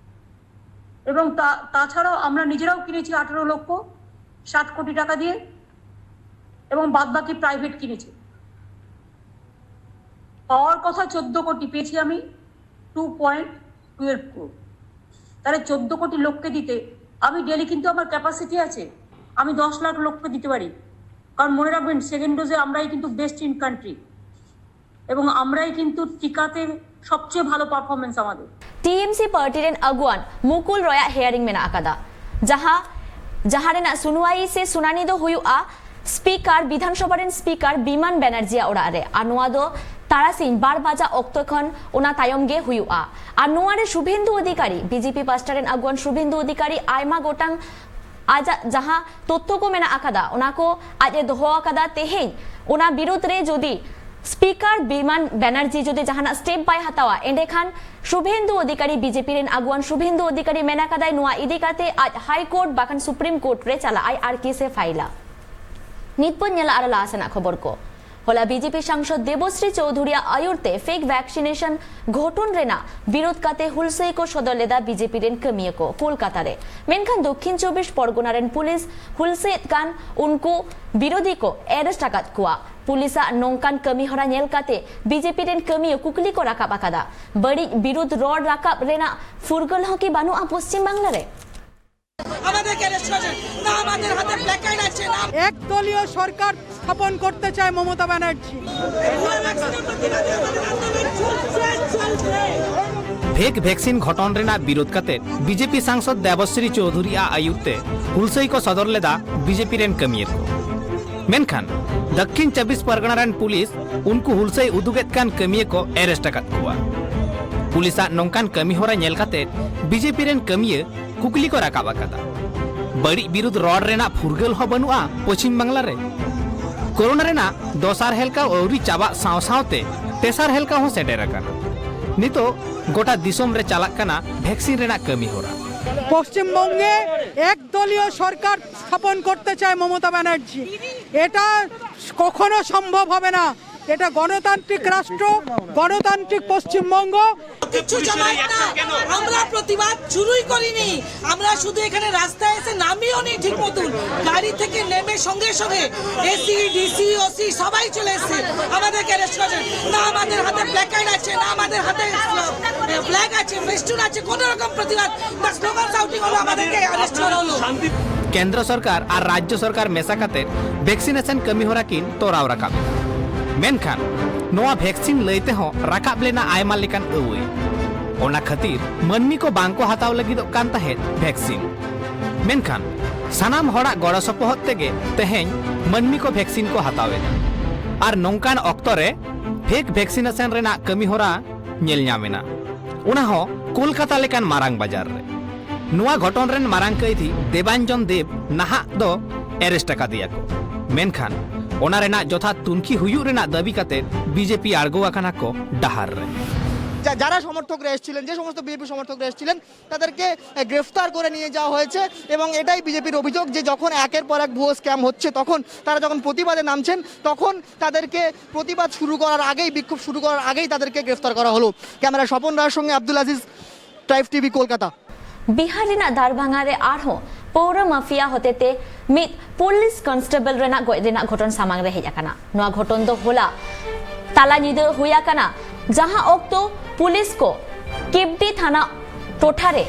এবং তা তাছাড়াও আমরা নিজেরাও কিনেছি আঠারো লক্ষ ষাট কোটি টাকা দিয়ে, এবং বাদ বাকি প্রাইভেট কিনেছে। পাওয়ার কথা চোদ্দ কোটি, পেয়েছি আমি টু পয়েন্ট টুয়েলভ ক্রোর। তাহলে চোদ্দ কোটি লোককে দিতে আমি ডেলি, কিন্তু আমার ক্যাপাসিটি আছে, আমি দশ লাখ লোককে দিতে পারি। কারণ মনে রাখবেন, সেকেন্ড ডোজে আমরাই কিন্তু বেস্ট ইন কান্ট্রি। এবং আমরাই কিন্তু টিকাতে সবচেয়ে ভালো পারফরমেন্স আমাদের। টিএমসি ᱯᱟᱨᱴᱤ ᱨᱮᱱ ᱟᱹᱜᱩᱣᱟᱱ ᱢᱩᱠᱩᱞ ᱨᱚᱭᱟᱜ ᱦᱤᱭᱟᱨᱤᱝ ᱢᱮᱱᱟᱜ ᱟᱠᱟᱫᱟ, ᱡᱟᱦᱟᱸ ᱡᱟᱦᱟᱸ ᱨᱮᱱᱟᱜ ᱥᱩᱱᱣᱟᱭᱤ ᱥᱮ ᱥᱩᱱᱟᱱᱤ ᱫᱚ ᱦᱩᱭᱩᱜᱼᱟ ᱥᱯᱤᱠᱟᱨ, ᱵᱤᱫᱷᱟᱱ ᱥᱚᱵᱷᱟ ᱨᱮᱱ ᱥᱯᱤᱠᱟᱨ ᱵᱤᱢᱟᱱ ᱵᱮᱱᱟᱨᱡᱤᱭᱟᱜ ᱚᱲᱟᱜ ᱨᱮ᱾ ᱟᱨ ᱱᱚᱣᱟ ᱫᱚ ᱛᱟᱨᱟᱥᱤᱧ ᱵᱟᱨ ᱵᱟᱡᱟ ᱚᱠᱛᱚ ᱠᱷᱚᱱ ᱚᱱᱟ ᱛᱟᱭᱚᱢ ᱜᱮ ᱦᱩᱭᱩᱜᱼᱟ᱾ ᱟᱨ ᱱᱚᱣᱟ ᱨᱮ ᱥᱩᱵᱷᱮᱱᱫᱩ ᱚᱫᱷᱤᱠᱟᱨᱤ, ᱵᱤᱡᱮᱯᱤ ᱯᱟᱥᱴᱟ ᱨᱮᱱ ᱟᱹᱜᱩᱣᱟᱱ ᱥᱩᱵᱷᱮᱱᱫᱩ ᱚᱫᱷᱤᱠᱟᱨᱤ ᱟᱭᱢᱟ ᱜᱚᱴᱟᱝ ᱟᱡᱟᱜ ᱡᱟᱦᱟᱸ ᱛᱚᱛᱛᱷᱚ ᱠᱚ ᱢᱮᱱᱟᱜ ᱟᱠᱟᱫᱟ, ᱚᱱᱟ ᱠᱚ ᱟᱡ ᱮ ᱫᱚᱦᱚ ᱟᱠᱟᱫᱟ᱾ ᱛᱮᱦᱮᱧ ᱚᱱᱟ ᱵᱤᱨᱩᱫᱽ ᱨᱮ ᱡᱩᱫᱤ ᱥᱯᱤᱠᱟᱨ ᱵᱤᱢᱟᱱ ᱵᱮᱱᱟᱨᱡᱤ ᱡᱩᱫᱤ ᱡᱟᱦᱟᱱᱟᱜ ᱥᱴᱮᱯ ᱵᱟᱭ ᱦᱟᱛᱟᱣᱟ, ᱮᱸᱰᱮᱠᱷᱟᱱ ᱥᱩᱵᱷᱮᱱᱫᱩ ᱚᱫᱷᱤᱠᱟᱨᱤ, ᱵᱤᱡᱮᱯᱤ ᱨᱮᱱ ᱟᱹᱜᱩᱣᱟᱱ ᱥᱩᱵᱷᱮᱱᱫᱩ ᱚᱫᱷᱤᱠᱟᱨᱤ ᱢᱮᱱ ᱟᱠᱟᱫᱟᱭ, ᱱᱚᱣᱟ ᱤᱫᱤ ᱠᱟᱛᱮ ᱟᱡ ᱦᱟᱭ ᱠᱳᱨᱴ ᱵᱟᱠᱷᱟᱱ ᱥᱩᱯᱨᱤᱢ ᱠᱳᱨᱴ ᱨᱮ ᱪᱟᱞᱟᱜ ᱟᱭ ᱟᱨ ᱠᱮᱥ ᱮ ᱯᱷᱟᱭᱤᱞᱟ᱾ ᱱᱤᱛ ᱵᱚᱱ ᱧᱮᱞᱟ ᱟᱨ ᱞᱟᱦᱟ ᱥᱮᱱᱟᱜ ᱠᱷᱚᱵᱚᱨ ᱠᱚ᱾ ᱦᱚᱞᱟ ᱵᱤᱡᱮᱯᱤ ᱥᱟᱝᱥᱚᱫ ᱫᱮᱵᱚᱥᱨᱤ ᱪᱳᱣᱫᱷᱩᱨᱤᱭᱟᱜ ᱟᱭᱩᱨ ᱛᱮ ᱯᱷᱮᱠ ᱵᱷᱮᱠᱥᱤᱱᱮᱥᱚᱱ ᱜᱷᱚᱴᱚᱱ ᱨᱮᱱᱟᱜ ᱵᱤᱨᱳᱫ ᱠᱟᱛᱮ ᱦᱩᱞᱥᱟᱹᱭ ᱠᱚ ᱥᱚᱫᱚᱨ ᱞᱮᱫᱟ ᱵᱤᱡᱮᱯᱤ ᱨᱮᱱ ᱠᱟᱹᱢᱤᱭᱟᱹ ᱠᱚ ᱠᱳᱞᱠᱟᱛᱟ ᱨᱮ᱾ ᱢᱮᱱᱠᱷᱟᱱ ᱫᱚᱠᱠᱷᱤᱱ ᱪᱚᱵᱵᱤᱥ ᱯᱚᱨᱜᱚᱱᱟ ᱨᱮᱱ ᱯᱩᱞᱤᱥ ᱦᱩᱞᱥᱟᱹᱭᱮᱫ ᱠᱟᱱ ᱩᱱᱠᱩ ᱵᱤᱨᱳᱫᱷᱤ ᱠᱚ ᱮᱨᱮᱥᱴ ᱟᱠᱟᱫ ᱠᱚᱣᱟ᱾ ᱯᱩᱞᱤᱥᱟᱜ ᱱᱚᱝᱠᱟᱱ ᱠᱟᱹᱢᱤ ᱦᱚᱨᱟ ᱧᱮᱞ ᱠᱟᱛᱮ ᱵᱤᱡᱮᱯᱤ ᱨᱮᱱ ᱠᱟᱹᱢᱤᱭᱟᱹ ᱠᱩᱠᱞᱤ ᱠᱚ ᱨᱟᱠᱟᱵ ᱟᱠᱟᱫᱟ, ᱵᱟᱹᱲᱤᱡ ᱵᱤᱨᱩᱫᱷ ᱨᱚᱲ ᱨᱟᱠᱟᱵ ᱨᱮᱱᱟᱜ ᱯᱷᱩᱨᱜᱟᱹᱞ ᱦᱚᱸ ᱠᱤ ᱵᱟᱹᱱᱩᱜᱼᱟ ᱯᱚᱥᱪᱤᱢ ᱵᱟᱝᱞᱟ ᱨᱮ? আমাদেরকে অ্যারেস্ট করেছেন না, আমাদের হাতে প্ল্যাকার্ড আছে না। এক দলীয় সরকার স্থাপন করতে চায় মমতা ব্যানার্জি। ভুয়া ভ্যাকসিনের প্রতিবাদে আমাদের আন্দোলন চলছে, চলবে। ᱯᱷᱮᱠ ᱵᱷᱮᱠᱥᱤᱱ ᱜᱷᱚᱴᱚᱱ ᱨᱮᱱᱟᱜ ᱵᱤᱨᱳᱫ ᱠᱟᱛᱮ ᱵᱤᱡᱮᱯᱤ ᱥᱟᱝᱥᱚᱫ ᱫᱮᱵᱚᱥᱨᱤ ᱪᱳᱣᱫᱷᱩᱨᱤᱭᱟᱜ ᱟᱹᱭᱩᱨ ᱛᱮ ᱦᱩᱞᱥᱟᱹᱭ ᱠᱚ ᱥᱚᱫᱚᱨ ᱞᱮᱫᱟ ᱵᱤᱡᱮᱯᱤ ᱨᱮᱱ ᱠᱟᱹᱢᱤᱭᱟᱹ ᱠᱚ᱾ ᱢᱮᱱᱠᱷᱟᱱ ᱫᱚᱠᱠᱷᱤᱱ ᱪᱚᱵᱵᱤᱥ ᱯᱚᱨᱜᱚᱱᱟ ᱨᱮᱱ ᱯᱩᱞᱤᱥ ᱩᱱᱠᱩ ᱦᱩᱞᱥᱟᱹᱭ ᱩᱫᱩᱜᱮᱫ ᱠᱟᱱ ᱠᱟᱹᱢᱤᱭᱟᱹ ᱠᱚ ᱮᱨᱮᱥᱴ ᱟᱠᱟᱫ ᱠᱚᱣᱟ᱾ ᱯᱩᱞᱤᱥᱟᱜ ᱱᱚᱝᱠᱟᱱ ᱠᱟᱹᱢᱤ ᱦᱚᱨᱟ ᱧᱮᱞ ᱠᱟᱛᱮ ᱵᱤᱡᱮᱯᱤ ᱨᱮᱱ ᱠᱟᱹᱢᱤᱭᱟᱹ ᱠᱩᱠᱞᱤ ᱠᱚ ᱨᱟᱠᱟᱵ ᱟᱠᱟᱫᱟ, ᱵᱟᱹᱲᱤᱡ ᱵᱤᱨᱩᱫᱷ ᱨᱚᱲ ᱨᱮᱱᱟᱜ ᱯᱷᱩᱨᱜᱟᱹᱞ ᱦᱚᱸ ᱵᱟᱹᱱᱩᱜᱼᱟ ᱯᱚᱪᱷᱤᱢ ᱵᱟᱝᱞᱟ ᱨᱮ᱾ ᱠᱳᱨᱳᱱᱟ ᱨᱮᱱᱟᱜ ᱫᱚᱥᱟᱨ ᱦᱮᱞᱠᱟᱣ ᱟᱹᱣᱨᱤ ᱪᱟᱵᱟᱜ ᱥᱟᱶ ᱥᱟᱶᱛᱮ ᱛᱮᱥᱟᱨ ᱦᱮᱞᱠᱟᱣ ᱦᱚᱸ ᱥᱮᱴᱮᱨ ᱟᱠᱟᱱᱟ᱾ ᱱᱤᱛᱚᱜ ᱜᱚᱴᱟ ᱫᱤᱥᱚᱢ ᱨᱮ ᱪᱟᱞᱟᱜ ᱠᱟᱱᱟ ᱵᱷᱮᱠᱥᱤᱱ ᱨᱮᱱᱟᱜ ᱠᱟᱹᱢᱤ ᱦᱚᱨᱟ᱾ পশ্চিমবঙ্গে এক দলীয় সরকার স্থাপন করতে চায় মমতা ব্যানার্জি। এটা কখনো সম্ভব হবে না। এটা গণতান্ত্রিক রাষ্ট্র, গণতান্ত্রিক পশ্চিমবঙ্গ। কিচ্ছু জমায়েত না, আমরা প্রতিবাদ শুরুই করিনি। আমরা শুধু এখানে রাস্তায় এসে নামিও নি ঠিক মতন, গাড়ি থেকে নেমে সঙ্গে সঙ্গে এসি, ডিসি, ওসি সবাই চলে এসেছে। আমাদেরকে অ্যারেস্ট করেছেন না, আমাদের হাতে প্ল্যাকার্ড আছে না, আমাদের হাতে ফ্ল্যাগ আছে, ফেস্টুন আছে, কোনো রকম প্রতিবাদ না, স্লোগান শাউটিং হলো, আমাদেরকে অ্যারেস্ট করা হলো। ᱠᱮᱱᱫᱨᱚ ᱥᱚᱨᱠᱟᱨ ᱟᱨ ᱨᱟᱡᱽᱡᱚ ᱥᱚᱨᱠᱟᱨ ᱢᱮᱥᱟ ᱠᱟᱛᱮ ᱵᱷᱮᱠᱥᱤᱱᱮᱥᱚᱱ ᱠᱟᱹᱢᱤ ᱦᱚᱨᱟ ᱠᱤᱱ ᱛᱚᱨᱟᱣ ᱨᱟᱠᱟᱵ ᱮᱫᱟ᱾ ᱢᱮᱱᱠᱷᱟᱱ ᱱᱚᱣᱟ ᱵᱷᱮᱠᱥᱤᱱ ᱞᱟᱹᱭ ᱛᱮᱦᱚᱸ ᱨᱟᱠᱟᱵ ᱞᱮᱱᱟ ᱟᱭᱢᱟ ᱞᱮᱠᱟᱱ ᱟᱹᱣᱟᱹᱭ᱾ ᱚᱱᱟ ᱠᱷᱟᱹᱛᱤᱨ ᱢᱟᱹᱱᱢᱤ ᱠᱚ ᱵᱟᱝ ᱠᱚ ᱦᱟᱛᱟᱣ ᱞᱟᱹᱜᱤᱫᱚᱜ ᱠᱟᱱ ᱛᱟᱦᱮᱸᱫ ᱵᱷᱮᱠᱥᱤᱱ᱾ ᱢᱮᱱᱠᱷᱟᱱ ᱥᱟᱱᱟᱢ ᱦᱚᱲᱟᱜ ᱜᱚᱲᱚ ᱥᱚᱯᱚᱦᱚᱫ ᱛᱮᱜᱮ ᱛᱮᱦᱮᱧ ᱢᱟᱹᱱᱢᱤ ᱠᱚ ᱵᱷᱮᱠᱥᱤᱱ ᱠᱚ ᱦᱟᱛᱟᱣ ᱮᱫᱟ᱾ ᱟᱨ ᱱᱚᱝᱠᱟᱱ ᱚᱠᱛᱚ ᱨᱮ ᱯᱷᱮᱠ ᱵᱷᱮᱠᱥᱤᱱᱮᱥᱚᱱ ᱨᱮᱱᱟᱜ ᱠᱟᱹᱢᱤ ᱦᱚᱨᱟ ᱧᱮᱞ ᱧᱟᱢ ᱮᱱᱟ, ᱚᱱᱟ ᱦᱚᱸ ᱠᱳᱞᱠᱟᱛᱟ ᱞᱮᱠᱟᱱ ᱢᱟᱨᱟᱝ ᱵᱟᱡᱟᱨ ᱨᱮ᱾ ᱱᱚᱣᱟ ᱜᱷᱚᱴᱚᱱ ᱨᱮᱱ ᱢᱟᱨᱟᱝ ᱠᱟᱹᱭᱫᱷᱤ ᱫᱮᱵᱟᱧᱡᱚᱱ ᱫᱮᱵ ᱱᱟᱦᱟᱜ ᱫᱚ ᱮᱨᱮᱥᱴ ᱟᱠᱟᱫᱮᱭᱟ ᱠᱚ, ᱢᱮᱱᱠᱷᱟᱱ ᱚᱱᱟ ᱨᱮᱱᱟᱜ ᱡᱚᱛᱷᱟᱛ ᱛᱩᱱᱠᱷᱤ ᱦᱩᱭᱩᱜ ᱨᱮᱱᱟᱜ ᱫᱟᱹᱵᱤ ᱠᱟᱛᱮ ᱵᱤᱡᱮᱯᱤ ᱟᱬᱜᱚ ᱟᱠᱟᱱᱟ ᱠᱚ ᱰᱟᱦᱟᱨ ᱨᱮ᱾ যা- যারা সমর্থকরা এসেছিলেন, যে সমস্ত বিজেপি সমর্থকরা এসেছিলেন, তাদেরকে এ, গ্রেফতার করে নিয়ে যাওয়া হয়েছে এবং এটাই বিজেপির অভিযোগ যে যখন একের পর এক ভুয়ো স্ক্যাম হচ্ছে, তখন তারা যখন প্রতিবাদে নামছেন, তখন তাদেরকে প্রতিবাদ শুরু করার আগেই, বিক্ষোভ শুরু করার আগেই তাদেরকে গ্রেফতার করা হলো। ক্যামেরা স্বপন রায়ের সঙ্গে আব্দুল আজিজ, ট্রাইব টিভি, কলকাতা। ᱵᱤᱦᱟᱨ ᱨᱮᱱᱟᱜ ᱫᱟᱨᱵᱷᱟᱝᱜᱟ ᱨᱮ ᱟᱨᱦᱚᱸ ᱯᱟᱹᱣᱨᱟᱹ ᱢᱟᱯᱷᱤᱭᱟ ᱦᱚᱛᱮᱛᱮ ᱢᱤᱫ ᱯᱩᱞᱤᱥ ᱠᱚᱱᱥᱴᱮᱵᱚᱞ ᱨᱮᱱᱟᱜ ᱜᱚᱡ ᱨᱮᱱᱟᱜ ᱜᱷᱚᱴᱚᱱ ᱥᱟᱢᱟᱝ ᱨᱮ ᱦᱮᱡ ᱟᱠᱟᱱᱟ᱾ ᱱᱚᱣᱟ ᱜᱷᱚᱴᱚᱱ ᱫᱚ ᱦᱚᱞᱟ ᱛᱟᱞᱟ ᱧᱤᱫᱟᱹ ᱦᱩᱭ ᱟᱠᱟᱱᱟ, ᱡᱟᱦᱟᱸ ᱚᱠᱛᱚ ᱯᱩᱞᱤᱥ ᱠᱚ ᱠᱤᱵᱰᱤ ᱛᱷᱟᱱᱟ ᱴᱚᱴᱷᱟ ᱨᱮ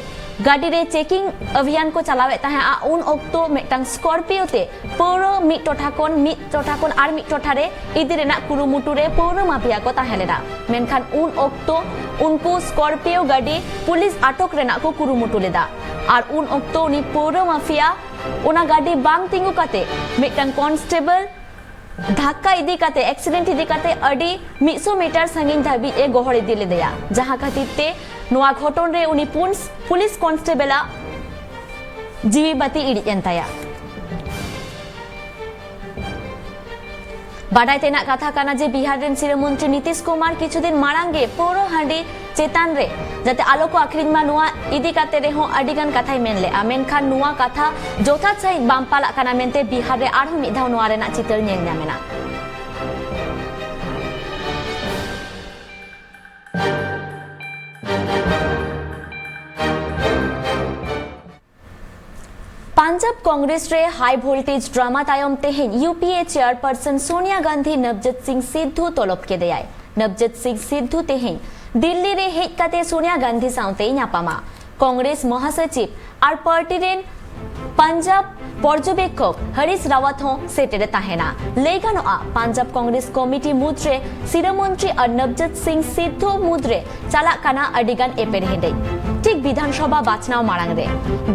ᱜᱟᱹᱰᱤ ᱨᱮ ᱪᱮᱠᱤᱝ ᱚᱵᱷᱤᱭᱟᱱ ᱠᱚ ᱪᱟᱞᱟᱣᱮᱫ ᱛᱟᱦᱮᱸᱫᱼᱟ᱾ ᱩᱱ ᱚᱠᱛᱚ ᱢᱤᱫᱴᱟᱝ ᱥᱠᱚᱨᱯᱤᱭᱳ ᱛᱮ ᱯᱟᱹᱣᱨᱟᱹ ᱢᱤᱫ ᱴᱚᱴᱷᱟ ᱠᱷᱚᱱ ᱢᱤᱫ ᱴᱚᱴᱷᱟ ᱠᱷᱚᱱ ᱟᱨ ᱢᱤᱫ ᱴᱚᱴᱷᱟ ᱨᱮ ᱤᱫᱤ ᱨᱮᱱᱟᱜ ᱠᱩᱨᱩᱢᱩᱴᱩ ᱨᱮ ᱯᱟᱹᱣᱨᱟᱹ ᱢᱟᱯᱷᱤᱭᱟ ᱠᱚ ᱛᱟᱦᱮᱸ ᱞᱮᱱᱟ᱾ ᱢᱮᱱᱠᱷᱟᱱ ᱩᱱ ᱚᱠᱛᱚ ᱩᱱᱠᱩ ᱥᱠᱚᱨᱯᱤᱭᱳ ᱜᱟᱹᱰᱤ ᱯᱩᱞᱤᱥ ᱟᱴᱚᱠ ᱨᱮᱱᱟᱜ ᱠᱚ ᱠᱩᱨᱩᱢᱩᱴᱩ ᱞᱮᱫᱟ᱾ ᱟᱨ ᱩᱱ ᱚᱠᱛᱚ ᱩᱱᱤ ᱯᱟᱹᱣᱨᱟᱹ ᱢᱟᱯᱷᱤᱭᱟ ᱚᱱᱟ ᱜᱟᱹᱰᱤ ᱵᱟᱝ ᱛᱤᱸᱜᱩ ᱠᱟᱛᱮ ᱢᱤᱫᱴᱟᱝ ᱠᱚᱱᱥᱴᱮᱵᱚᱞ ᱫᱷᱟᱠᱠᱟ ᱤᱫᱤ ᱠᱟᱛᱮ, ᱮᱠᱥᱤᱰᱮᱱᱴ ᱤᱫᱤ ᱠᱟᱛᱮ ᱟᱹᱰᱤ ᱢᱤᱫ ᱥᱚ ᱢᱤᱴᱟᱨ ᱥᱟᱺᱜᱤᱧ ᱫᱷᱟᱹᱵᱤᱡ ᱮ ᱜᱚᱦᱚᱲ ᱤᱫᱤ ᱞᱮᱫᱮᱭᱟ, ᱡᱟᱦᱟᱸ ᱠᱷᱟᱹᱛᱤᱨ ᱛᱮ ᱱᱚᱣᱟ ᱜᱷᱚᱴᱚᱱ ᱨᱮ ᱩᱱᱤ ᱯᱩᱱᱥ-, ᱯᱩᱞᱤᱥ ᱠᱚᱱᱥᱴᱮᱵᱚᱞᱟᱜ ᱡᱤᱣᱤ ᱵᱟᱹᱛᱤ ᱤᱲᱤᱡ ᱮᱱ ᱛᱟᱭᱟ᱾ ᱵᱟᱰᱟᱭ ᱛᱮᱱᱟᱜ ᱠᱟᱛᱷᱟ ᱠᱟᱱᱟ ᱡᱮ ᱵᱤᱦᱟᱨ ᱨᱮᱱ ᱥᱤᱨᱟᱹ ᱢᱚᱱᱛᱨᱤ ᱱᱤᱛᱤᱥ ᱠᱩᱢᱟᱨ ᱠᱤᱪᱷᱩ ᱫᱤᱱ ᱢᱟᱲᱟᱝ ᱜᱮ ᱯᱟᱹᱣᱨᱟᱹ ᱦᱟᱺᱰᱤ ᱪᱮᱛᱟᱱ ᱨᱮ ᱡᱟᱛᱮ ᱟᱞᱚ ᱠᱚ ᱟᱹᱠᱷᱨᱤᱧ ᱢᱟ, ᱱᱚᱣᱟ ᱤᱫᱤ ᱠᱟᱛᱮ ᱨᱮᱦᱚᱸ ᱟᱹᱰᱤ ᱜᱟᱱ ᱠᱟᱛᱷᱟᱭ ᱢᱮᱱ ᱞᱮᱫᱼᱟ, ᱢᱮᱱᱠᱷᱟᱱ ᱱᱚᱣᱟ ᱠᱟᱛᱷᱟ ᱡᱚᱛᱷᱟᱛ ᱥᱟᱺᱦᱤᱡ ᱵᱟᱝ ᱯᱟᱞᱟᱜ ᱠᱟᱱᱟ ᱢᱮᱱᱛᱮ ᱵᱤᱦᱟᱨ ᱨᱮ ᱟᱨᱦᱚᱸ ᱢᱤᱫ ᱫᱷᱟᱣ ᱱᱚᱣᱟ ᱨᱮᱱᱟᱜ ᱪᱤᱛᱟᱹᱨ ᱧᱮᱞ ᱧᱟᱢ ᱮᱱᱟ᱾ ᱯᱟᱧᱡᱟᱵᱽ ᱠᱚᱝᱜᱨᱮᱥ ᱨᱮ ᱦᱟᱭ ᱵᱷᱳᱞᱴᱮᱡᱽ ᱰᱨᱟᱢᱟ ᱛᱟᱭᱚᱢ ᱛᱮᱦᱮᱧ U P A chairperson Sonia Gandhi Navjot Singh Sidhu ᱛᱚᱞᱚᱵ ᱠᱮᱫᱮᱭᱟᱭ᱾ ᱱᱚᱵᱡᱳᱛ ᱥᱤᱝ ᱥᱤᱫᱷᱩ ᱛᱮᱦᱮᱧ ᱫᱤᱞᱞᱤ ᱨᱮ ᱦᱮᱡ ᱠᱟᱛᱮ ᱥᱳᱱᱤᱭᱟ ᱜᱟᱱᱫᱷᱤ ᱥᱟᱶᱛᱮᱭ ᱧᱟᱯᱟᱢᱟ᱾ ᱠᱚᱝᱜᱨᱮᱥ ᱢᱚᱦᱟᱥᱚᱪᱤᱵᱽ ᱟᱨ ᱯᱟᱨᱴᱤ ᱨᱮᱱ ᱯᱟᱧᱡᱟᱵᱽ ᱯᱚᱨᱡᱚᱵᱮᱠᱠᱷᱚᱠ ᱦᱚᱨᱤᱥ ᱨᱟᱣᱟᱛ ᱦᱚᱸ ᱥᱮᱴᱮᱨᱮ ᱛᱟᱦᱮᱱᱟ᱾ ᱞᱟᱹᱭ ᱜᱟᱱᱚᱜᱼᱟ, ᱯᱟᱧᱡᱟᱵᱽ ᱠᱚᱝᱜᱨᱮᱥ ᱠᱚᱢᱤᱴᱤ ᱢᱩᱫᱽᱨᱮ ᱥᱤᱨᱟᱹ ᱢᱚᱱᱛᱨᱤ ᱟᱨ ᱱᱚᱵᱡᱳᱛ ᱥᱤᱝ ᱥᱤᱫᱷᱩ ᱢᱩᱫᱽᱨᱮ ᱪᱟᱞᱟᱜ ᱠᱟᱱᱟ ᱟᱹᱰᱤ ᱜᱟᱱ ᱮᱯᱮᱨ ᱦᱮᱸᱰᱮᱡ᱾ ᱴᱷᱤᱠ ᱵᱤᱫᱷᱟᱱ ᱥᱚᱵᱷᱟ ᱵᱟᱪᱷᱱᱟᱣ ᱢᱟᱲᱟᱝ ᱨᱮ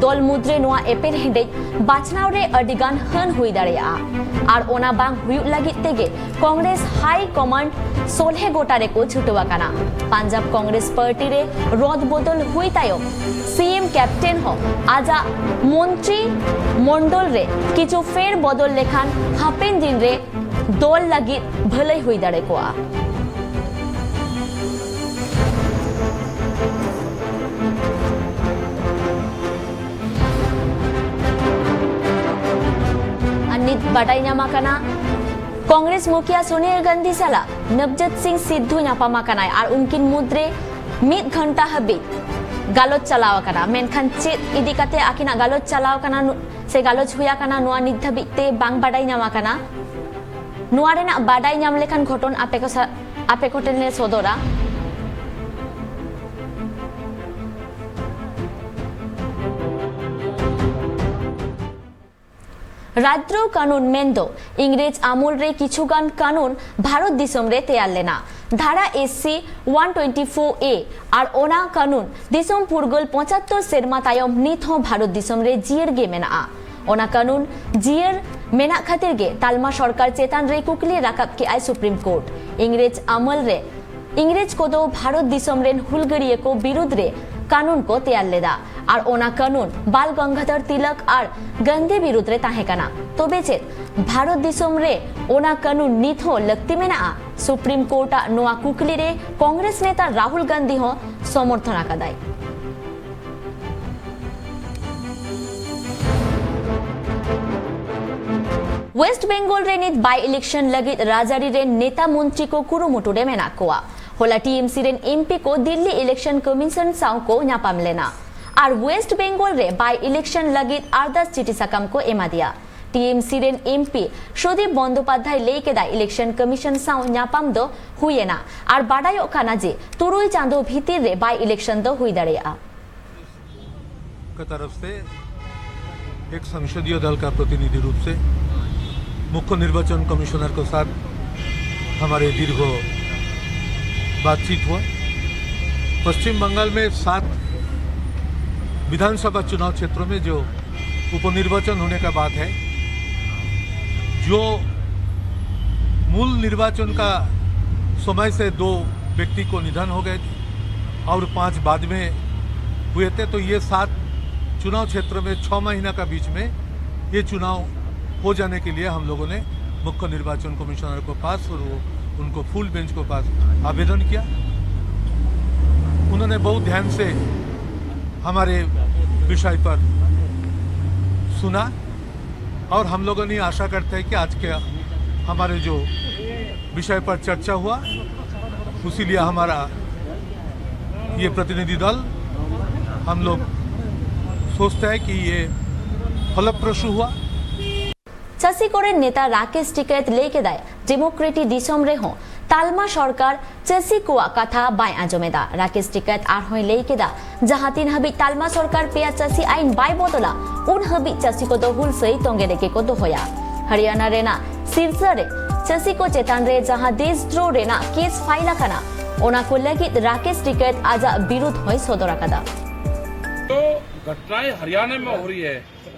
ᱫᱚᱞ ᱢᱩᱫᱽᱨᱮ ᱱᱚᱣᱟ ᱮᱯᱮᱨ ᱦᱮᱸᱰᱮᱡ ᱵᱟᱪᱷᱱᱟᱣ ᱨᱮ ᱟᱹᱰᱤ ᱜᱟᱱ ᱦᱟᱹᱱ ᱦᱩᱭ ᱫᱟᱲᱮᱭᱟᱜᱼᱟ, ᱟᱨ ᱚᱱᱟ ᱵᱟᱝ ᱦᱩᱭᱩᱜ ᱞᱟᱹᱜᱤᱫ ᱛᱮᱜᱮ ᱠᱚᱝᱜᱨᱮᱥ ᱦᱟᱭ ᱠᱚᱢᱟᱱᱰ ᱥᱚᱞᱦᱮ ᱜᱚᱴᱟ ᱨᱮᱠᱚ ᱪᱷᱩᱴᱟᱹᱣ ᱟᱠᱟᱱᱟ᱾ ᱯᱟᱧᱡᱟᱵᱽ ᱠᱚᱝᱜᱨᱮᱥ ᱯᱟᱨᱴᱤ ᱨᱮ ᱨᱚᱫ ᱵᱚᱫᱚᱞ ᱦᱩᱭ ᱛᱟᱭᱚᱢ ᱥᱤ ᱮᱢ ᱠᱮᱯᱴᱮᱱ ᱦᱚᱸ ᱟᱡᱟᱜ ᱢᱚᱱᱛᱨᱤ ᱢᱚᱱᱰᱚᱞ ᱨᱮ ᱠᱤᱪᱷᱩ ᱯᱷᱮᱨ ᱵᱚᱫᱚᱞ ᱞᱮᱠᱷᱟᱱ ᱦᱟᱯᱮᱱ ᱫᱤᱱ ᱨᱮ ᱫᱚᱞ ᱞᱟᱹᱜᱤᱫ ᱵᱷᱟᱹᱞᱟᱹᱭ ᱦᱩᱭ ᱫᱟᱲᱮ ᱠᱚᱜᱼᱟ᱾ ᱟᱨ ᱱᱤᱛ ᱵᱟᱰᱟᱭ ᱧᱟᱢ ᱟᱠᱟᱱᱟ, ᱠᱚᱝᱜᱨᱮᱥ ᱢᱩᱠᱷᱤᱭᱟᱹ ᱥᱳᱱᱤᱭᱟ ᱜᱟᱱᱫᱷᱤ ᱥᱟᱞᱟᱜ ᱱᱚᱵᱡᱳᱛ ᱥᱤᱝ ᱥᱤᱫᱷᱩ ᱧᱟᱯᱟᱢ ᱟᱠᱟᱱᱟᱭ ᱟᱨ ᱩᱱᱠᱤᱱ ᱢᱩᱫᱽᱨᱮ ᱢᱤᱫ ᱜᱷᱚᱱᱴᱟ ᱦᱟᱹᱵᱤᱡ ᱜᱟᱞᱚᱪ ᱪᱟᱞᱟᱣ ᱟᱠᱟᱱᱟ᱾ ᱢᱮᱱᱠᱷᱟᱱ ᱪᱮᱫ ᱤᱫᱤ ᱠᱟᱛᱮ ᱟᱹᱠᱤᱱᱟᱜ ᱜᱟᱞᱚᱪ ᱪᱟᱞᱟᱣ ᱟᱠᱟᱱᱟ ᱱᱩ-, ᱥᱮ ᱜᱟᱞᱚᱪ ᱦᱩᱭ ᱟᱠᱟᱱᱟ, ᱱᱚᱣᱟ ᱱᱤᱛ ᱫᱷᱟᱹᱵᱤᱡ ᱛᱮ ᱵᱟᱝ ᱵᱟᱰᱟᱭ ᱧᱟᱢ ᱟᱠᱟᱱᱟ᱾ ᱱᱚᱣᱟ ᱨᱮᱱᱟᱜ ᱵᱟᱰᱟᱭ ᱧᱟᱢ ᱞᱮᱠᱷᱟᱱ ᱜᱷᱚᱴᱚᱱ ᱟᱯᱮ ᱠᱚ ᱥᱟ-, ᱟᱯᱮ ᱠᱚᱴᱷᱮᱱ ᱞᱮ ᱥᱚᱫᱚᱨᱟ᱾ ᱨᱟᱡᱽᱫᱨᱳᱦ ᱠᱟᱹᱱᱩᱱ ᱢᱮᱱᱫᱚ ᱤᱝᱨᱮᱡᱽ ᱟᱢᱚᱞ ᱨᱮ ᱠᱤᱪᱷᱩᱜᱟᱱ ᱠᱟᱹᱱᱩᱱ ᱵᱷᱟᱨᱚᱛ ᱫᱤᱥᱚᱢ ᱨᱮ ᱛᱮᱭᱟᱨ ᱞᱮᱱᱟ᱾ ᱫᱷᱟᱨᱟ S C one twenty four A ᱟᱨ ᱚᱱᱟ ᱠᱟᱹᱱᱩᱱ ᱫᱤᱥᱚᱢ ᱯᱷᱩᱨᱜᱟᱹᱞ ᱯᱚᱸᱪᱟᱛᱛᱳᱨ ᱥᱮᱨᱢᱟ ᱛᱟᱭᱚᱢ ᱱᱤᱛ ᱦᱚᱸ ᱵᱷᱟᱨᱚᱛ ᱫᱤᱥᱚᱢ ᱨᱮ ᱡᱤᱭᱟᱹᱲ ᱜᱮ ᱢᱮᱱᱟᱜᱼᱟ᱾ ᱚᱱᱟ ᱠᱟᱹᱱᱩᱱ ᱡᱤᱭᱟᱹᱲ ᱢᱮᱱᱟᱜ ᱠᱷᱟᱹᱛᱤᱨ ᱜᱮ ᱛᱟᱞᱢᱟ ᱥᱚᱨᱠᱟᱨ ᱪᱮᱛᱟᱱ ᱨᱮ ᱠᱩᱠᱞᱤ ᱨᱟᱠᱟᱵ ᱠᱮᱜᱼᱟᱭ ᱥᱩᱯᱨᱤᱢ ᱠᱳᱨᱴ᱾ ᱤᱝᱨᱮᱡᱽ ᱟᱢᱚᱞ ᱨᱮ ᱤᱝᱨᱮᱡᱽ ᱠᱚᱫᱚ ᱵᱷᱟᱨᱚᱛ ᱫᱤᱥᱚᱢ ᱨᱮᱱ ᱦᱩᱞᱜᱟᱹᱨᱤᱭᱟᱹ ᱠᱚ ᱵᱤᱨᱩᱫᱽ ᱨᱮ ᱠᱟᱹᱱᱩᱱ ᱠᱚ ᱛᱮᱭᱟᱨ ᱞᱮᱫᱟ ᱟᱨ ᱚᱱᱟ ᱠᱟᱹᱱᱩᱱ ᱵᱟᱞ ᱜᱚᱝᱜᱟᱫᱷᱚᱨ ᱛᱤᱞᱚᱠ ᱟᱨ ᱜᱟᱱᱫᱷᱤ ᱵᱤᱨᱩᱫᱽ ᱨᱮ ᱛᱟᱦᱮᱸ ᱠᱟᱱᱟ᱾ ᱛᱚᱵᱮ ᱪᱮᱫ ᱵᱷᱟᱨᱚᱛ ᱫᱤᱥᱚᱢ ᱨᱮ ᱚᱱᱟ ᱠᱟᱹᱱᱩᱱ ᱱᱤᱛ ᱦᱚᱸ ᱞᱟᱹᱠᱛᱤ ᱢᱮᱱᱟᱜᱼᱟ? ᱥᱩᱯᱨᱤᱢ ᱠᱳᱨᱴ ᱟᱜ ᱱᱚᱣᱟ ᱠᱩᱠᱞᱤ ᱨᱮ ᱠᱚᱝᱜᱨᱮᱥ ᱱᱮᱛᱟ ᱨᱟᱦᱩᱞ ᱜᱟᱱᱫᱷᱤ ᱦᱚᱸ ᱥᱚᱢᱚᱨᱛᱷᱚᱱ ᱟᱠᱟᱫᱟᱭ᱾ ᱳᱭᱮᱥᱴ ᱵᱮᱝᱜᱚᱞ ᱨᱮ ᱱᱤᱛ ᱵᱟᱭ ᱤᱞᱮᱠᱥᱚᱱ ᱞᱟᱹᱜᱤᱫ ᱨᱟᱡᱽᱟᱹᱨᱤ ᱨᱮᱱ ᱱᱮᱛᱟ ᱢᱚᱱᱛᱨᱤ ᱠᱚ ᱠᱩᱨᱩᱢᱩᱴᱩ ᱨᱮ ᱢᱮᱱᱟᱜ ᱠᱚᱣᱟ᱾ ᱦᱚᱞᱟ ᱴᱤ ᱮᱢ ᱥᱤ ᱨᱮᱱ ᱮᱢ ᱯᱤ ᱠᱚ ᱫᱤᱞᱞᱤ ᱤᱞᱮᱠᱥᱚᱱ ᱠᱚᱢᱤᱥᱚᱱ ᱥᱟᱶ ᱠᱚ ᱧᱟᱯᱟᱢ ᱞᱮᱱᱟ ᱟᱨ ᱳᱭᱮᱥᱴ ᱵᱮᱝᱜᱚᱞ ᱨᱮ ᱵᱟᱭ ᱤᱞᱮᱠᱥᱚᱱ ᱞᱟᱹᱜᱤᱫ ᱟᱨᱫᱟᱥ ᱪᱤᱴᱷᱤ ᱥᱟᱠᱟᱢ ᱠᱚ ᱮᱢᱟ ᱫᱮᱭᱟ᱾ ᱴᱤ ᱮᱢ ᱥᱤ ᱨᱮᱱ ᱮᱢ ᱯᱤ ᱥᱩᱫᱤᱯ ᱵᱚᱱᱫᱳᱯᱟᱫᱷᱭᱟᱭ ᱞᱟᱹᱭ ᱠᱮᱫᱟ, ᱤᱞᱮᱠᱥᱚᱱ ᱠᱚᱢᱤᱥᱚᱱ ᱥᱟᱶ ᱧᱟᱯᱟᱢ ᱫᱚ ᱦᱩᱭ ᱮᱱᱟ ᱟᱨ ᱵᱟᱰᱟᱭᱚᱜ ᱠᱟᱱᱟ ᱡᱮ ᱛᱩᱨᱩᱭ ᱪᱟᱸᱫᱚ ᱵᱷᱤᱛᱤᱨ ᱨᱮ ᱵᱟᱭ ᱤᱞᱮᱠᱥᱚᱱ ᱫᱚ ᱦᱩᱭ ᱫᱟᱲᱮᱭᱟᱜᱼᱟ᱾ की तरफ से एक संसदीय दल का प्रतिनिधि रूप से मुख्य निर्वाचन कमिश्नर के साथ हमारे दीर्घ बातचीत हुआ। पश्चिम बंगाल में सात विधानसभा चुनाव क्षेत्रों में जो उपनिर्वाचन होने का बात है, जो मूल निर्वाचन का समय से दो व्यक्ति को निधन हो गए थे और पांच बाद में हुए थे, तो ये सात चुनाव क्षेत्र में छः महीना का बीच में ये चुनाव हो जाने के लिए हम लोगों ने मुख्य निर्वाचन कमिश्नर को पास और वो उनको फुल बेंच को पास आवेदन किया। उन्होंने बहुत ध्यान से हमारे विषय पर सुना और हम लोगों ने आशा करते हैं कि आज के हमारे जो विषय पर चर्चा हुआ, उसी लिए हमारा ये प्रतिनिधि दल, हम लोग सोचते हैं कि ये फलप्रसू हुआ। ᱪᱟᱹᱥᱤ ᱠᱚᱨᱮᱱ ᱱᱮᱛᱟ ᱨᱟᱠᱮᱥ ᱴᱤᱠᱟᱭᱛ ᱞᱟᱹᱭ ᱠᱮᱫᱟᱭ, ᱰᱮᱢᱳᱠᱨᱮᱴᱤᱠ ᱫᱤᱥᱚᱢ ᱨᱮᱦᱚᱸ ᱛᱟᱞᱢᱟ ᱥᱚᱨᱠᱟᱨ ᱪᱟᱹᱥᱤ ᱠᱚᱣᱟᱜ ᱠᱟᱛᱷᱟ ᱵᱟᱭ ᱟᱸᱡᱚᱢᱮᱫᱟ᱾ ᱨᱟᱠᱮᱥ ᱴᱤᱠᱟᱭᱛ ᱟᱨᱦᱚᱸᱭ ᱞᱟᱹᱭ ᱠᱮᱫᱟ, ᱡᱟᱦᱟᱸ ᱛᱤᱱ ᱦᱟᱹᱵᱤᱡ ᱛᱟᱞᱢᱟ ᱥᱚᱨᱠᱟᱨ ᱯᱮᱭᱟ ᱪᱟᱹᱥᱤ ᱟᱭᱤᱱ ᱵᱟᱭ ᱵᱚᱫᱚᱞᱟ, ᱩᱱ ᱦᱟᱹᱵᱤᱡ ᱪᱟᱹᱥᱤ ᱠᱚᱫᱚ ᱦᱩᱞᱥᱟᱹᱭ ᱛᱚᱸᱜᱮ ᱨᱮᱜᱮ ᱠᱚ ᱫᱚᱦᱚᱭᱟ᱾ ᱦᱚᱨᱤᱭᱟᱱᱟ ᱨᱮᱱᱟᱜ ᱥᱤᱨᱥᱟ ᱨᱮ ᱪᱟᱹᱥᱤ ᱠᱚ ᱪᱮᱛᱟᱱ ᱨᱮ ᱡᱟᱦᱟᱸ ᱫᱮᱥᱫᱨᱳᱦ ᱨᱮᱱᱟᱜ ᱠᱮᱥ ᱯᱷᱟᱭᱤᱞ ᱟᱠᱟᱱᱟ, ᱚᱱᱟ ᱠᱚ ᱞᱟᱹᱜᱤᱫ ᱨᱟᱠᱮᱥ ᱴᱤᱠᱟᱭᱛ ᱟᱡᱟᱜ ᱵᱤᱨᱩᱫᱷ ᱦᱚᱸᱭ ᱥᱚᱫᱚᱨ ᱟᱠᱟᱫᱟ᱾ तो घटनाएं हरियाणा में हो रही है,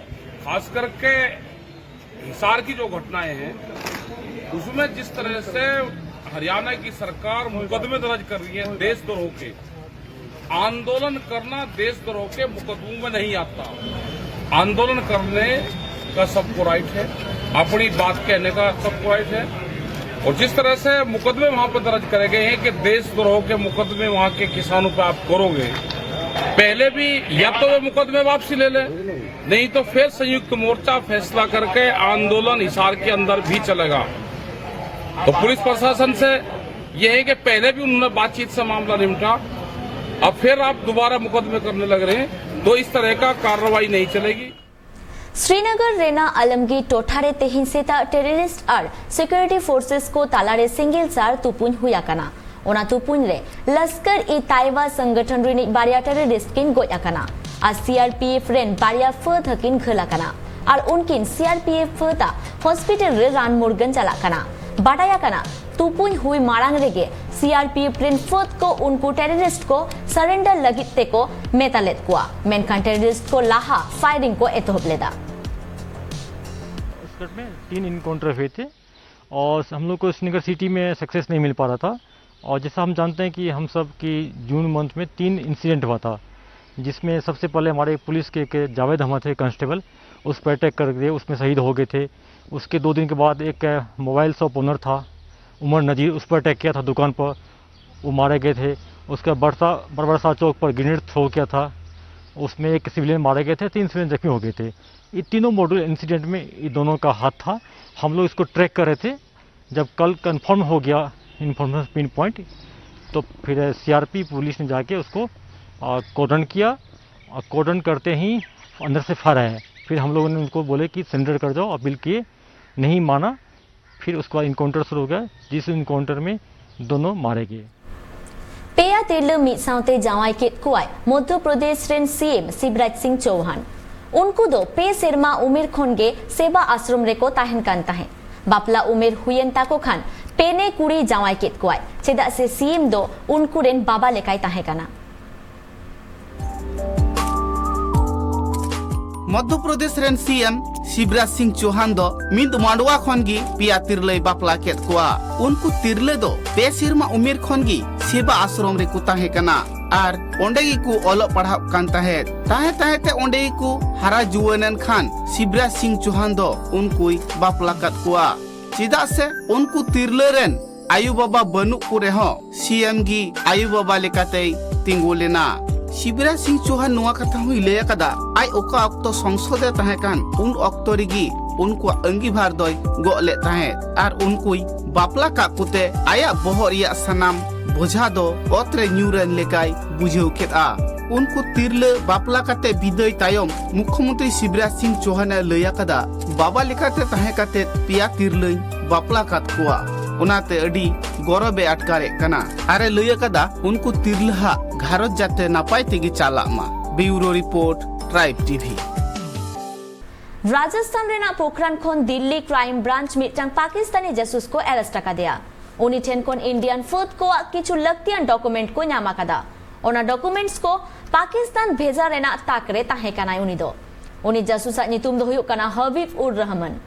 खास करके हिसार की जो घटनाएं हैं, उसमें जिस तरह से हरियाणा की सरकार मुकदमे दर्ज कर रही है देशद्रोह के, आंदोलन करना देशद्रोह के मुकदमों में नहीं आता। आंदोलन करने का सबको राइट है, अपनी बात कहने का सबको राइट है। और जिस तरह से मुकदमे वहां पर दर्ज करे गए हैं कि देशद्रोह के मुकदमे वहां के किसानों पर आप करोगे, पहले भी या तो वे मुकदमे वापसी ले लें, नहीं तो फिर संयुक्त मोर्चा फैसला करके आंदोलन हिसार के अंदर भी चलेगा। तो पुलिस प्रशासन से यह है कि पहले भी उन्होंने बातचीत से मामला निपटा, अब फिर आप दोबारा मुकदमे करने लग रहे हैं, तो इस तरह का कार्रवाई नहीं चलेगी। ᱥᱨᱤᱱᱚᱜᱚᱨ ᱨᱮᱱᱟᱜ ᱟᱞᱚᱢᱜᱤᱨ ᱴᱚᱴᱷᱟ ᱨᱮ ᱛᱮᱦᱮᱧ ᱥᱮᱛᱟᱜ ᱴᱮᱨᱚᱨᱤᱥᱴ ᱟᱨ ᱥᱤᱠᱩᱨᱤᱴᱤ ᱯᱷᱳᱨᱥᱮᱥ ᱠᱚ ᱛᱟᱞᱟᱨᱮ ᱥᱮᱸᱜᱮᱞ ᱥᱟᱨ ᱛᱩᱯᱩᱧ ᱦᱩᱭ ᱟᱠᱟᱱᱟ᱾ ᱚᱱᱟ ᱛᱩᱯᱩᱧ ᱨᱮ ᱞᱟᱥᱠᱟᱨ ᱤ ᱛᱟᱭᱵᱟ ᱥᱚᱝᱜᱚᱴᱷᱚᱱ ᱨᱤᱱᱤᱡ ᱵᱟᱨᱭᱟ ᱴᱮᱨᱚᱨᱤᱥᱴ ᱠᱤᱱ ᱜᱚᱡ ᱟᱠᱟᱱᱟ᱾ ᱟᱨ ᱥᱤ ᱟᱨ ᱯᱤ ᱮᱯᱷ ᱨᱮᱱ ᱵᱟᱨᱭᱟ ᱯᱷᱟᱹᱫ ᱦᱚᱸᱠᱤᱱ ᱜᱷᱟᱹᱞ ᱟᱠᱟᱱᱟ ᱟᱨ ᱩᱱᱠᱤᱱ ᱥᱤ ᱟᱨ ᱯᱤ ᱮᱯᱷ ᱯᱷᱟᱹᱫ ᱟᱜ ᱦᱚᱥᱯᱤᱴᱟᱞ ᱨᱮ ᱨᱟᱱ ᱢᱩᱨᱜᱟᱹᱱ ᱪᱟᱞᱟᱜ ᱠᱟᱱᱟ᱾ ᱵᱟᱰᱟᱭ ᱟᱠᱟᱱᱟ, ᱛᱩᱯᱩᱧ ᱦᱩᱭ ᱢᱟᱲᱟᱝ ᱨᱮᱜᱮ ᱥᱤ ᱟᱨ ᱯᱤ ᱮᱯᱷ ᱨᱮᱱ ᱯᱷᱟᱹᱫ ᱠᱚ ᱩᱱᱠᱩ ᱴᱮᱨᱚᱨᱤᱥᱴ ᱠᱚ ᱥᱟᱨᱮᱱᱰᱟᱨ ᱞᱟᱹᱜᱤᱫ ᱛᱮᱠᱚ ᱢᱮᱛᱟ ᱞᱮᱫ ᱠᱚᱣᱟ, ᱢᱮᱱᱠᱷᱟᱱ ᱴᱮᱨᱚᱨᱤᱥᱴ ᱠᱚ ᱞᱟᱦᱟ ᱯᱷᱟᱭᱨᱤᱝ ᱠᱚ ᱮᱛᱚᱦᱚᱵ ᱞᱮᱫᱟ᱾ स्कर्ट में तीन इनकाउंटर हुए थे और हम लोग को श्रीनगर सिटी में सक्सेस नहीं मिल पा रहा था। और जैसा हम जानते हैं कि हम सब की जून मंथ में तीन इंसिडेंट हुआ था, जिसमें सबसे पहले हमारे पुलिस के, के जावेद अहमद थे कांस्टेबल, उस पर अटैक कर दिए, उसमें शहीद हो गए थे। उसके दो दिन के बाद एक मोबाइल शॉप ओनर था उमर नजीर, उस पर अटैक किया था दुकान पर, वो मारे गए थे। उसके बाद बरसा बरबरसा चौक पर ग्रेनेड थ्रो किया था, उसमें एक सिविलियन मारे गए थे, तीन सिविलियन जख्मी हो गए थे। ये तीनों मॉडल इंसिडेंट में ये दोनों का हाथ था। हम लोग इसको ट्रैक कर रहे थे। जब कल कंफर्म हो गया इन्फॉर्मेशन पिन पॉइंट, तो फिर सीआरपी पुलिस ने जाके उसको कॉर्डन किया। और कॉर्डन करते ही अंदर से फायर आया। फिर हम लोगों ने उनको बोले कि सरेंडर कर जाओ, अपील किए, नहीं माना। फिर उसके बाद इनकाउंटर शुरू हो गया, जिस इनकाउंटर में दोनों मारे गए। ᱯᱮᱭᱟ ᱛᱤᱨᱞᱟᱹ ᱢᱤᱫ ᱥᱟᱶᱛᱮ ᱡᱟᱶᱟᱭ ᱠᱮᱫ ᱠᱚᱣᱟᱭ ᱢᱚᱫᱽᱫᱷᱚ ᱯᱨᱚᱫᱮᱥ ᱨᱮᱱ ᱥᱤ ᱮᱢ ᱥᱤᱵᱨᱟᱡᱽ ᱥᱤᱝ ᱪᱳᱣᱦᱟᱱ᱾ ᱩᱱᱠᱩ ᱫᱚ ᱯᱮ ᱥᱮᱨᱢᱟ ᱩᱢᱮᱨ ᱠᱷᱚᱱ ᱜᱮ ᱥᱮᱵᱟ ᱟᱥᱨᱚᱢ ᱨᱮᱠᱚ ᱛᱟᱦᱮᱱ ᱠᱟᱱ ᱛᱟᱦᱮᱸᱫ᱾ ᱵᱟᱯᱞᱟ ᱩᱢᱮᱨ ᱦᱩᱭᱮᱱ ᱛᱟᱠᱚ ᱠᱷᱟᱱ ᱯᱮᱱᱮ ᱠᱩᱲᱤ ᱡᱟᱶᱟᱭ ᱠᱮᱫ ᱠᱚᱣᱟᱭ, ᱪᱮᱫᱟᱜ ᱥᱮ ᱥᱤ ᱮᱢ ᱫᱚ ᱩᱱᱠᱩ ᱨᱮᱱ ᱵᱟᱵᱟ ᱞᱮᱠᱟᱭ ᱛᱟᱦᱮᱸ ᱠᱟᱱᱟ᱾ ᱢᱚᱫᱽᱫᱷᱚ ᱯᱨᱚᱫᱮᱥ ᱨᱮᱱ ᱥᱤ ᱮᱢ ᱥᱤᱵᱨᱟᱡᱽ ᱥᱤᱝ ᱪᱳᱦᱟᱱ ᱫᱚ ᱢᱤᱫ ᱢᱟᱰᱣᱟ ᱠᱷᱚᱱ ᱜᱮ ᱯᱮᱭᱟ ᱛᱤᱨᱞᱟᱹᱭ ᱵᱟᱯᱞᱟ ᱠᱮᱫ ᱠᱚᱣᱟ᱾ ᱩᱱᱠᱩ ᱛᱤᱨᱞᱟᱹ ᱫᱚ ᱯᱮ ᱥᱮᱨᱢᱟ ᱩᱢᱮᱨ ᱠᱷᱚᱱ ᱜᱮ ᱥᱮᱵᱟ ᱟᱥᱨᱚᱢ ᱨᱮᱠᱚ ᱛᱟᱦᱮᱸ ᱠᱟᱱᱟ ᱟᱨ ᱚᱸᱰᱮ ᱜᱮᱠᱚ ᱚᱞᱚᱜ ᱯᱟᱲᱦᱟᱜ ᱠᱟᱱ ᱛᱟᱦᱮᱸᱫ᱾ ᱛᱟᱦᱮᱸ ᱛᱟᱦᱮᱸ ᱛᱮ ᱚᱸᱰᱮ ᱜᱮᱠᱚ ᱦᱟᱨᱟ ᱡᱩᱣᱟᱹᱱ ᱮᱱ ᱠᱷᱟᱱ ᱥᱤᱵᱨᱟᱡᱽ ᱥᱤᱝ ᱪᱳᱦᱟᱱ ᱫᱚ ᱩᱱᱠᱩᱭ ᱵᱟᱯᱞᱟ ᱠᱟᱫ ᱠᱚᱣᱟ᱾ ᱪᱮᱫᱟᱜ ᱥᱮ ᱩᱱᱠᱩ ᱛᱤᱨᱞᱟᱹ ᱨᱮᱱ ᱟᱭᱳ ᱵᱟᱵᱟ ᱵᱟᱹᱱᱩᱜ ᱠᱚ ᱨᱮᱦᱚᱸ ᱥᱤ ᱮᱢ ᱜᱮ ᱟᱭᱳ ᱵᱟᱵᱟ ᱞᱮᱠᱟᱛᱮᱭ ᱛᱤᱸᱜᱩ ᱞᱮᱱᱟ᱾ ᱥᱤᱵᱨᱟᱡᱽ ᱥᱤᱝ ᱪᱳᱦᱟᱱ ᱱᱚᱣᱟ ᱠᱟᱛᱷᱟ ᱦᱚᱸᱭ ᱞᱟᱹᱭ ᱟᱠᱟᱫᱟ, ᱟᱡ ᱚᱠᱟ ᱚᱠᱛᱚ ᱥᱚᱝᱥᱚᱫ ᱮ ᱛᱟᱦᱮᱸ ᱠᱟᱱ, ᱩᱱ ᱚᱠᱛᱚ ᱨᱮᱜᱮ ᱩᱱᱠᱩᱣᱟᱜ ᱟᱺᱜᱤᱵᱷᱟᱨ ᱫᱚᱭ ᱜᱚᱜ ᱞᱮᱫ ᱛᱟᱦᱮᱸᱫ ᱟᱨ ᱩᱱᱠᱩᱭ ᱵᱟᱯᱞᱟ ᱠᱟᱜ ᱠᱚᱛᱮ ᱟᱭᱟᱜ ᱵᱚᱦᱚᱜ ᱨᱮᱭᱟᱜ ᱥᱟᱱᱟᱢ ᱵᱚᱡᱷᱟ ᱫᱚ ᱚᱛ ᱨᱮ ᱧᱩᱨ ᱮᱱ ᱞᱮᱠᱟᱭ ᱵᱩᱡᱷᱟᱹᱣ ᱠᱮᱫᱼᱟ᱾ ᱩᱱᱠᱩ ᱛᱤᱨᱞᱟᱹ ᱵᱟᱯᱞᱟ ᱠᱟᱛᱮ ᱵᱤᱫᱟᱹᱭ ᱛᱟᱭᱚᱢ ᱢᱩᱠᱷᱭᱚᱢᱚᱱᱛᱨᱤ ᱥᱤᱵᱨᱟᱡᱽ ᱥᱤᱝ ᱪᱳᱦᱟᱱ ᱮ ᱞᱟᱹᱭ ᱟᱠᱟᱫᱟ, ᱵᱟᱵᱟ ᱞᱮᱠᱟᱛᱮ ᱛᱟᱦᱮᱸ ᱠᱟᱛᱮ ᱯᱮᱭᱟ ᱛᱤᱨᱞᱟᱹᱧ ᱵᱟᱯᱞᱟ ᱠᱟᱫ ᱠᱚᱣᱟ, ᱚᱱᱟᱛᱮ ᱟᱹᱰᱤ ᱜᱚᱨᱚᱵ ᱮ ᱟᱴᱠᱟᱨᱮᱫ ᱠᱟᱱᱟ᱾ ᱟᱨ ᱮ ᱞᱟᱹᱭ ᱟᱠᱟᱫᱟ, ᱩᱱᱠᱩ ᱛᱤᱨᱞᱟᱹ ᱦᱟᱜ ᱜᱷᱟᱨᱚᱸᱡᱽ ᱡᱟᱛᱮ ᱱᱟᱯᱟᱭ ᱛᱮᱜᱮ ᱪᱟᱞᱟᱜ ᱢᱟ᱾ Bureau Report, Tribe T V. Rajasthan ᱨᱮᱱᱟᱜ ᱯᱳᱠᱷᱨᱟᱱ ᱠᱷᱚᱱ ᱫᱤᱞᱞᱤ ᱠᱨᱟᱭᱤᱢ ᱵᱨᱟᱧᱪ ᱢᱤᱫᱴᱟᱝ ᱯᱟᱠᱤᱥᱛᱟᱱᱤ ᱡᱟᱥᱩᱥ ᱠᱚ ᱟᱨᱮᱥᱴ ᱟᱠᱟᱫᱮᱭᱟ᱾ ᱩᱱᱤ ᱴᱷᱮᱱ ᱠᱷᱚᱱ ᱤᱱᱰᱤᱭᱟᱱ ᱯᱷᱟᱹᱫ ᱠᱚᱣᱟᱜ ᱠᱤᱪᱷᱩ ᱞᱟᱹᱠᱛᱤᱭᱟᱱ ᱰᱚᱠᱩᱢᱮᱱᱴ ᱠᱚ ᱧᱟᱢ ᱟᱠᱟᱫᱟ᱾ ᱚᱱᱟ ᱰᱚᱠᱩᱢᱮᱱᱴᱥ ᱠᱚ ᱯᱟᱠᱤᱥᱛᱟᱱ ᱵᱷᱮᱡᱟ ᱨᱮᱱᱟᱜ ᱛᱟᱠ ᱨᱮ ᱛᱟᱦᱮᱸ ᱠᱟᱱᱟᱭ ᱩᱱᱤ ᱫᱚ᱾ ᱩᱱᱤ ᱡᱟᱥᱩᱥᱟᱜ ᱧᱩᱛᱩᱢ ᱫᱚ ᱦᱩᱭᱩᱜ ᱠᱟᱱᱟ ᱦᱟᱵᱤᱵ ᱩᱨ ᱨᱚᱦᱢᱟᱱ᱾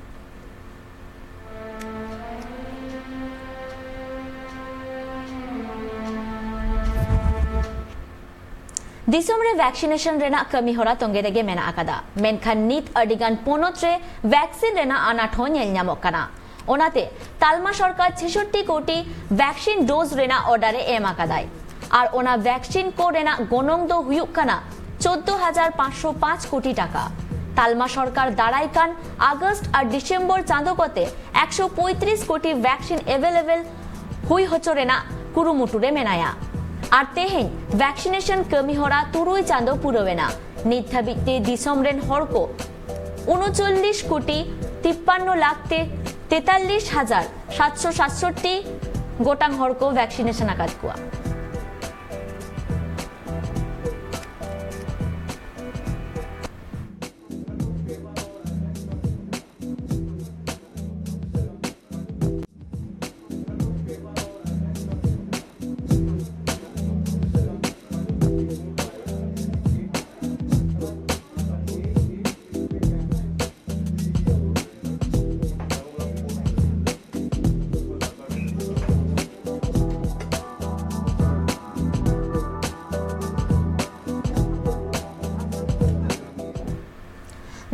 ᱫᱤᱥᱚᱢ ᱨᱮ ᱵᱷᱮᱠᱥᱤᱱᱮᱥᱚᱱ ᱨᱮᱱᱟᱜ ᱠᱟᱹᱢᱤ ᱦᱚᱨᱟ ᱛᱚᱸᱜᱮ ᱨᱮᱜᱮ ᱢᱮᱱᱟᱜ ᱟᱠᱟᱫᱟ, ᱢᱮᱱᱠᱷᱟᱱ ᱱᱤᱛ ᱟᱹᱰᱤ ᱜᱟᱱ ᱯᱚᱱᱚᱛ ᱨᱮ ᱵᱷᱮᱠᱥᱤᱱ ᱨᱮᱱᱟᱜ ᱟᱱᱟᱴ ᱦᱚᱸ ᱧᱮᱞ ᱧᱟᱢᱚᱜ ᱠᱟᱱᱟ᱾ ᱚᱱᱟᱛᱮ ᱛᱟᱞᱢᱟ ᱥᱚᱨᱠᱟᱨ ᱪᱷᱮᱥᱚᱴᱴᱤ ᱠᱳᱴᱤ ᱵᱷᱮᱠᱥᱤᱱ ᱰᱳᱡ ᱨᱮᱱᱟᱜ ᱚᱨᱰᱟᱨ ᱮ ᱮᱢ ᱟᱠᱟᱫᱟᱭ᱾ ᱟᱨ ᱚᱱᱟ ᱵᱷᱮᱠᱥᱤᱱ ᱠᱚ ᱨᱮᱱᱟᱜ ᱜᱚᱱᱚᱝ ᱫᱚ ᱦᱩᱭᱩᱜ ᱠᱟᱱᱟ ᱪᱳᱫᱽᱫᱳ ᱦᱟᱡᱟᱨ ᱯᱟᱸᱪᱥᱚ ᱯᱟᱸᱪ ᱠᱳᱴᱤ ᱴᱟᱠᱟ᱾ ᱛᱟᱞᱢᱟ ᱥᱚᱨᱠᱟᱨ ᱫᱟᱨᱟᱭ ᱠᱟᱱ ᱟᱜᱚᱥᱴ ᱟᱨ ᱰᱤᱥᱮᱢᱵᱚᱨ ᱪᱟᱸᱫᱳ ᱠᱚᱛᱮ ᱮᱠᱥᱚ ᱯᱚᱸᱭᱛᱨᱤᱥ ᱠᱳᱴᱤ ᱵᱷᱮᱠᱥᱤᱱ ᱮᱵᱮᱞᱮᱵᱮᱞ ᱦᱩᱭ ᱦᱚᱪᱚ ᱨᱮᱱᱟᱜ ᱠᱩᱨᱩᱢᱩᱴᱩ ᱨᱮ ᱢᱮᱱᱟᱭᱟ᱾ ᱟᱨ ᱛᱮᱦᱮᱧ ᱵᱷᱮᱠᱥᱤᱱᱮᱥᱚᱱ ᱠᱟᱹᱢᱤ ᱦᱚᱨᱟ ᱛᱩᱨᱩᱭ ᱪᱟᱸᱫᱳ ᱯᱩᱨᱟᱹᱣ ᱮᱱᱟ᱾ ᱱᱤᱛ ᱫᱷᱟᱹᱵᱤᱡ ᱛᱮ ᱫᱤᱥᱚᱢ ᱨᱮᱱ ᱦᱚᱲ ᱠᱚ ᱩᱱᱩᱪᱚᱞᱞᱤᱥ ᱠᱳᱴᱤ ᱛᱤᱯᱯᱟᱱᱱᱚ ᱞᱟᱠᱷ ᱛᱮ ᱛᱮᱛᱟᱞᱞᱤᱥ ᱦᱟᱡᱟᱨ ᱥᱟᱛᱥᱚ ᱥᱟᱛᱥᱚᱴᱴᱤ ᱜᱚᱴᱟᱝ ᱦᱚᱲ ᱠᱚ ᱵᱷᱮᱠᱥᱤᱱᱮᱥᱚᱱ ᱟᱠᱟᱫ ᱠᱚᱣᱟ᱾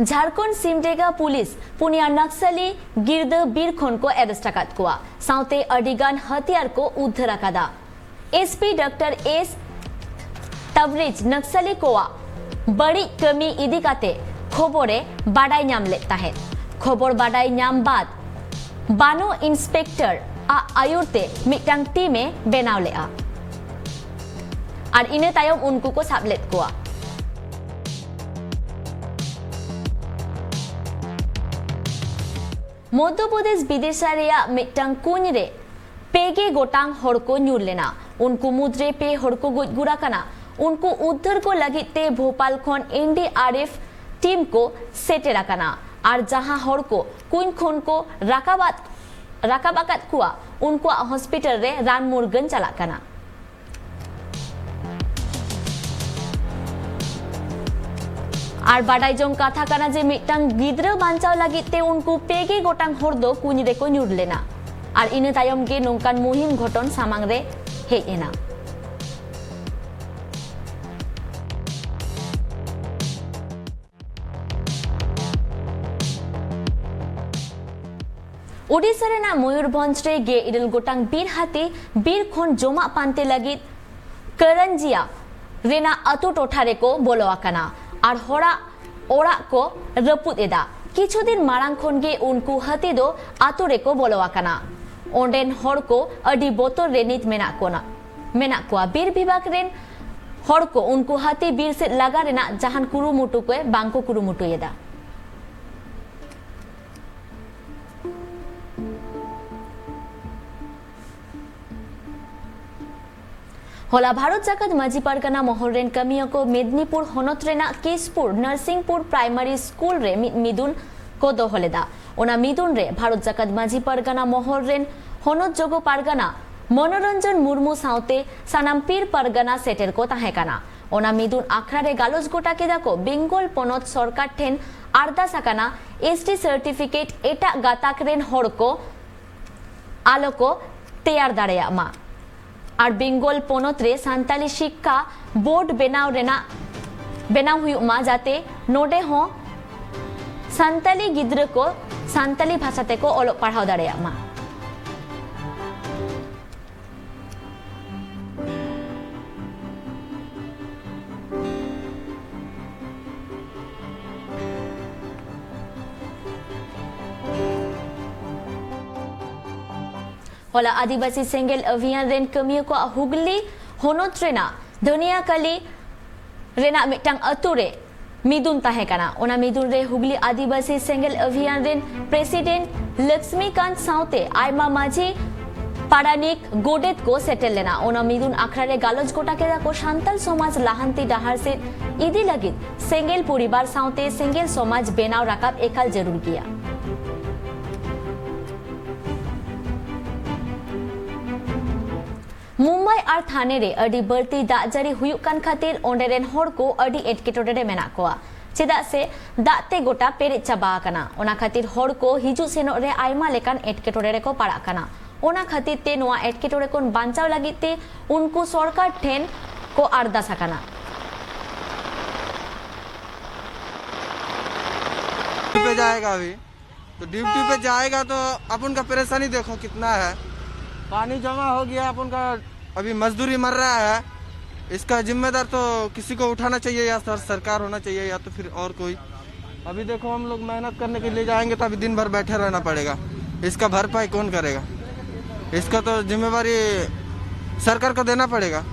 ᱡᱷᱟᱲᱠᱷᱚᱸᱰ ᱥᱤᱢᱰᱮᱜᱟ ᱯᱩᱞᱤᱥ ᱯᱩᱱᱭᱟ ᱱᱟᱠᱥᱟᱞᱤ ᱜᱤᱨᱫᱟᱹ ᱵᱤᱨ ᱠᱷᱚᱱ ᱠᱚ ᱟᱨᱮᱥᱴ ᱟᱠᱟᱫ ᱠᱚᱣᱟ, ᱥᱟᱶᱛᱮ ᱟᱹᱰᱤ ᱜᱟᱱ ᱦᱟᱹᱛᱤᱭᱟᱨ ᱠᱚ ᱩᱫᱽᱫᱷᱟᱹᱨ ᱟᱠᱟᱫᱟ᱾ ᱮᱥ ᱯᱤ ᱰᱚᱠᱴᱚᱨ ᱮᱥ ᱛᱟᱵᱨᱤᱡ ᱱᱟᱠᱥᱟᱞᱤ ᱠᱚᱣᱟᱜ ᱵᱟᱹᱲᱤᱡ ᱠᱟᱹᱢᱤ ᱤᱫᱤ ᱠᱟᱛᱮ ᱠᱷᱚᱵᱚᱨ ᱮ ᱵᱟᱰᱟᱭ ᱧᱟᱢ ᱞᱮᱫ ᱛᱟᱦᱮᱸᱫ᱾ ᱠᱷᱚᱵᱚᱨ ᱵᱟᱰᱟᱭ ᱧᱟᱢ ᱵᱟᱫ ᱵᱟᱱᱳ ᱤᱱᱥᱯᱮᱠᱴᱚᱨ ᱟᱜ ᱟᱭᱩᱨ ᱛᱮ ᱢᱤᱫᱴᱟᱝ ᱴᱤᱢ ᱮ ᱵᱮᱱᱟᱣ ᱞᱮᱫᱼᱟ ᱟᱨ ᱤᱱᱟᱹ ᱛᱟᱭᱚᱢ ᱩᱱᱠᱩ ᱠᱚ ᱥᱟᱵ ᱞᱮᱫ ᱠᱚᱣᱟ᱾ ᱢᱚᱫᱽᱫᱷᱚ ᱯᱨᱚᱫᱮᱥ ᱵᱤᱫᱤᱥᱟ ᱨᱮᱭᱟᱜ ᱢᱤᱫᱴᱟᱝ ᱠᱩᱧ ᱨᱮ ᱯᱮ ᱜᱮ ᱜᱚᱴᱟᱝ ᱦᱚᱲ ᱠᱚ ᱧᱩᱨ ᱞᱮᱱᱟ᱾ ᱩᱱᱠᱩ ᱢᱩᱫᱽᱨᱮ ᱯᱮ ᱦᱚᱲ ᱠᱚ ᱜᱚᱡ ᱜᱩᱨ ᱟᱠᱟᱱᱟ᱾ ᱩᱱᱠᱩ ᱩᱫᱽᱫᱷᱟᱹᱨ ᱠᱚ ᱞᱟᱹᱜᱤᱫ ᱛᱮ ᱵᱷᱳᱯᱟᱞ ᱠᱷᱚᱱ ᱮᱱ ᱰᱤ ᱟᱨ ᱮᱯᱷ ᱴᱤᱢ ᱠᱚ ᱥᱮᱴᱮᱨ ᱟᱠᱟᱱᱟ ᱟᱨ ᱡᱟᱦᱟᱸ ᱦᱚᱲ ᱠᱚ ᱠᱩᱧ ᱠᱷᱚᱱ ᱠᱚ ᱨᱟᱠᱟᱵ ᱟᱫ-, ᱨᱟᱠᱟᱵ ᱟᱠᱟᱫ ᱠᱚᱣᱟ, ᱩᱱᱠᱩᱣᱟᱜ ᱦᱚᱥᱯᱤᱴᱟᱞ ᱨᱮ ᱨᱟᱱ ᱢᱩᱨᱜᱟᱹᱱ ᱪᱟᱞᱟᱜ ᱠᱟᱱᱟ᱾ ᱟᱨ ᱵᱟᱰᱟᱭ ᱡᱚᱝ ᱠᱟᱛᱷᱟ ᱠᱟᱱᱟ ᱡᱮ ᱢᱤᱫᱴᱟᱝ ᱜᱤᱫᱽᱨᱟᱹ ᱵᱟᱧᱪᱟᱣ ᱞᱟᱹᱜᱤᱫ ᱛᱮ ᱩᱱᱠᱩ ᱯᱮ ᱜᱮ ᱜᱚᱴᱟᱝ ᱦᱚᱲ ᱫᱚ ᱠᱩᱧ ᱨᱮᱠᱚ ᱧᱩᱨ ᱞᱮᱱᱟ ᱟᱨ ᱤᱱᱟᱹ ᱛᱟᱭᱚᱢ ᱜᱮ ᱱᱚᱝᱠᱟᱱ ᱢᱩᱦᱤᱢ ᱜᱷᱚᱴᱚᱱ ᱥᱟᱢᱟᱝ ᱨᱮ ᱦᱮᱡ ᱮᱱᱟ᱾ ᱳᱰᱤᱥᱟ ᱨᱮᱱᱟᱜ ᱢᱚᱭᱩᱨᱵᱷᱚᱸᱡᱽ ᱨᱮ ᱜᱮᱞ ᱤᱨᱟᱹᱞ ᱜᱚᱴᱟᱝ ᱵᱤᱨ ᱦᱟᱹᱛᱤ ᱵᱤᱨ ᱠᱷᱚᱱ ᱡᱚᱢᱟᱜ ᱯᱟᱱᱛᱮ ᱞᱟᱹᱜᱤᱫ ᱠᱟᱨᱟᱱᱡᱤᱭᱟ ᱨᱮᱱᱟᱜ ᱟᱛᱳ ᱴᱚᱴᱷᱟ ᱨᱮᱠᱚ ᱵᱚᱞᱚ ᱟᱠᱟᱱᱟ ᱟᱨ ᱦᱚᱲᱟᱜ ᱚᱲᱟᱜ ᱠᱚ ᱨᱟᱹᱯᱩᱫ ᱮᱫᱟ᱾ ᱠᱤᱪᱷᱩ ᱫᱤᱱ ᱢᱟᱲᱟᱝ ᱠᱷᱚᱱ ᱜᱮ ᱩᱱᱠᱩ ᱦᱟᱹᱛᱤ ᱫᱚ ᱟᱛᱳ ᱨᱮᱠᱚ ᱵᱚᱞᱚ ᱟᱠᱟᱱᱟ᱾ ᱚᱸᱰᱮᱱ ᱦᱚᱲ ᱠᱚ ᱟᱹᱰᱤ ᱵᱚᱛᱚᱨ ᱨᱮ ᱱᱤᱛ ᱢᱮᱱᱟᱜ ᱠᱚᱱᱟ, ᱢᱮᱱᱟᱜ ᱠᱚᱣᱟ᱾ ᱵᱤᱨ ᱵᱤᱵᱷᱟᱜᱽ ᱨᱮᱱ ᱦᱚᱲ ᱠᱚ ᱩᱱᱠᱩ ᱦᱟᱹᱛᱤ ᱵᱤᱨ ᱥᱮᱫ ᱞᱟᱜᱟ ᱨᱮᱱᱟᱜ ᱡᱟᱦᱟᱱ ᱠᱩᱨᱩᱢᱩᱴᱩ ᱠᱚ ᱵᱟᱝ ᱠᱚ ᱠᱩᱨᱩᱢᱩᱴᱩᱭᱮᱫᱟ᱾ ᱦᱚᱞᱟ ᱵᱷᱟᱨᱚᱛ ᱡᱟᱠᱟᱛ ᱢᱟᱹᱡᱷᱤ ᱯᱟᱨᱜᱟᱱᱟ ᱢᱚᱦᱚᱞ ᱨᱮᱱ ᱠᱟᱹᱢᱤᱭᱟᱹ ᱠᱚ ᱢᱮᱫᱽᱱᱤᱯᱩᱨ ᱦᱚᱱᱚᱛ ᱨᱮᱱᱟᱜ ᱠᱤᱥᱯᱩᱨ ᱱᱟᱨᱥᱤᱝᱯᱩᱨ ᱯᱨᱟᱭᱢᱟᱨᱤ ᱥᱠᱩᱞ ᱨᱮ ᱢᱤᱫ ᱢᱤᱫᱩᱱ ᱠᱚ ᱫᱚᱦᱚ ᱞᱮᱫᱟ᱾ ᱚᱱᱟ ᱢᱤᱫᱩᱱ ᱨᱮ ᱵᱷᱟᱨᱚᱛ ᱡᱟᱠᱟᱛ ᱢᱟᱹᱡᱷᱤ ᱯᱟᱨᱜᱟᱱᱟ ᱢᱚᱦᱚᱞ ᱨᱮᱱ ᱦᱚᱱᱚᱛ ᱡᱚᱜᱚ ᱯᱟᱨᱜᱟᱱᱟ ᱢᱚᱱᱳᱨᱚᱧᱡᱚᱱ ᱢᱩᱨᱢᱩ ᱥᱟᱶᱛᱮ ᱥᱟᱱᱟᱢ ᱯᱤᱨ ᱯᱟᱨᱜᱟᱱᱟ ᱥᱮᱴᱮᱨ ᱠᱚ ᱛᱟᱦᱮᱸ ᱠᱟᱱᱟ᱾ ᱚᱱᱟ ᱢᱤᱫᱩᱱ ᱟᱠᱷᱲᱟ ᱨᱮ ᱜᱟᱞᱚᱪ ᱜᱚᱴᱟ ᱠᱮᱫᱟ ᱠᱚ ᱵᱮᱝᱜᱚᱞ ᱯᱚᱱᱚᱛ ᱥᱚᱨᱠᱟᱨ ᱴᱷᱮᱱ ᱟᱨᱫᱟᱥ ᱟᱠᱟᱱᱟ, ᱮᱥ ᱴᱤ ᱥᱟᱨᱴᱤᱯᱷᱤᱠᱮᱴ ᱮᱴᱟᱜ ᱜᱟᱛᱟᱠ ᱨᱮᱱ ᱦᱚᱲ ᱠᱚ ᱟᱞᱚ ᱠᱚ ᱛᱮᱭᱟᱨ ᱫᱟᱲᱮᱭᱟᱜ ᱢᱟ᱾ ᱟᱨ ᱵᱮᱝᱜᱚᱞ ᱯᱚᱱᱚᱛ ᱨᱮ ᱥᱟᱱᱛᱟᱞᱤ ᱥᱤᱠᱠᱷᱟ ᱵᱳᱨᱰ ᱵᱮᱱᱟᱣ ᱨᱮᱱᱟᱜ, ᱵᱮᱱᱟᱣ ᱦᱩᱭᱩᱜ ᱢᱟ, ᱡᱟᱛᱮ ᱱᱚᱰᱮ ᱦᱚᱸ ᱥᱟᱱᱛᱟᱞᱤ ᱜᱤᱫᱽᱨᱟᱹ ᱠᱚ ᱥᱟᱱᱛᱟᱞᱤ ᱵᱷᱟᱥᱟ ᱛᱮᱠᱚ ᱚᱞᱚᱜ ᱯᱟᱲᱦᱟᱣ ᱫᱟᱲᱮᱭᱟᱜ ᱢᱟ᱾ ᱦᱚᱞᱟ ᱟᱹᱫᱤᱵᱟᱹᱥᱤ ᱥᱮᱸᱜᱮᱞ ᱚᱵᱷᱤᱭᱟᱱ ᱨᱮᱱ ᱠᱟᱹᱢᱤᱭᱟᱹ ᱠᱚᱣᱟᱜ ᱦᱩᱜᱽᱞᱤ ᱦᱚᱱᱚᱛ ᱨᱮᱱᱟᱜ ᱫᱷᱟᱹᱱᱤᱭᱟᱠᱟᱞᱤ ᱨᱮᱱᱟᱜ ᱢᱤᱫᱴᱟᱝ ᱟᱹᱛᱩ ᱨᱮ ᱢᱤᱫᱩᱱ ᱛᱟᱦᱮᱸ ᱠᱟᱱᱟ᱾ ᱚᱱᱟ ᱢᱤᱫᱩᱱ ᱨᱮ ᱦᱩᱜᱽᱞᱤ ᱟᱹᱫᱤᱵᱟᱹᱥᱤ ᱥᱮᱸᱜᱮᱞ ᱚᱵᱷᱤᱭᱟᱱ ᱨᱮᱱ ᱯᱨᱮᱥᱤᱰᱮᱱᱴ ᱞᱚᱠᱥᱢᱤᱠᱟᱱᱛ ᱥᱟᱶᱛᱮ ᱟᱭᱢᱟ ᱢᱟᱹᱡᱷᱤ ᱯᱟᱨᱟᱱᱤᱠ, ᱜᱚᱰᱮᱛ ᱠᱚ ᱥᱮᱴᱮᱨ ᱞᱮᱱᱟ᱾ ᱚᱱᱟ ᱢᱤᱫᱩᱱ ᱟᱠᱷᱲᱟ ᱨᱮ ᱜᱟᱞᱚᱪ ᱜᱚᱴᱟ ᱠᱮᱫᱟ ᱠᱚ ᱥᱟᱱᱛᱟᱲ ᱥᱚᱢᱟᱡᱽ ᱞᱟᱦᱟᱱᱛᱤ ᱰᱟᱦᱟᱨ ᱥᱮᱫ ᱤᱫᱤ ᱞᱟᱹᱜᱤᱫ ᱥᱮᱸᱜᱮᱞ ᱯᱚᱨᱤᱵᱟᱨ ᱥᱟᱶᱛᱮ ᱥᱮᱸᱜᱮᱞ ᱥᱚᱢᱟᱡᱽ ᱵᱮᱱᱟᱣ ᱨᱟᱠᱟᱵ ᱮᱠᱟᱞ ᱡᱟᱹᱨᱩᱲ ᱜᱮᱭᱟ᱾ ᱢᱩᱢᱵᱟᱭ ᱟᱨ ᱛᱷᱟᱱᱮ ᱨᱮ ᱟᱹᱰᱤ ᱵᱟᱹᱲᱛᱤ ᱫᱟᱜ ᱡᱟᱹᱲᱤ ᱦᱩᱭᱩᱜ ᱠᱟᱱ ᱠᱷᱟᱹᱛᱤᱨ ᱚᱸᱰᱮ ᱨᱮᱱ ᱦᱚᱲ ᱠᱚ ᱟᱹᱰᱤ ᱮᱴᱠᱮᱴᱚᱬᱮ ᱨᱮ ᱢᱮᱱᱟᱜ ᱠᱚᱣᱟ, ᱪᱮᱫᱟᱜ ᱥᱮ ᱫᱟᱜ ᱛᱮ ᱜᱚᱴᱟ ᱯᱮᱨᱮᱡ ᱪᱟᱵᱟ ᱟᱠᱟᱱᱟ᱾ ᱚᱱᱟ ᱠᱷᱟᱹᱛᱤᱨ ᱦᱚᱲ ᱠᱚ ᱦᱤᱡᱩᱜ ᱥᱮᱱᱚᱜ ᱨᱮ ᱟᱭᱢᱟ ᱞᱮᱠᱟᱱ ᱮᱴᱠᱮᱴᱚᱬᱮ ᱨᱮᱠᱚ ᱯᱟᱲᱟᱜ ᱠᱟᱱᱟ᱾ ᱚᱱᱟ ᱠᱷᱟᱹᱛᱤᱨ ᱛᱮ ᱱᱚᱣᱟ ᱮᱴᱠᱮᱴᱚᱬᱮ ᱠᱷᱚᱱ ᱵᱟᱧᱪᱟᱣ ᱞᱟᱹᱜᱤᱫ ᱛᱮ ᱩᱱᱠᱩ ᱥᱚᱨᱠᱟᱨ ᱴᱷᱮᱱ ᱠᱚ ᱟᱨᱫᱟᱥ ᱟᱠᱟᱱᱟ᱾ पे जाएगा अभी। तो ड्यूटी पे जाएगा तो अपन का परेशानी देखो कितना है। पानी जमा हो गया, अपन का अभी मजदूरी मर रहा है। इसका जिम्मेदार तो किसी को उठाना चाहिए, या सर सरकार होना चाहिए, या तो फिर और कोई। अभी देखो, हम लोग मेहनत करने के लिए जाएंगे तो अभी दिन भर बैठे रहना पड़ेगा। इसका भरपाई कौन करेगा? इसका तो जिम्मेवारी सरकार को देना पड़ेगा।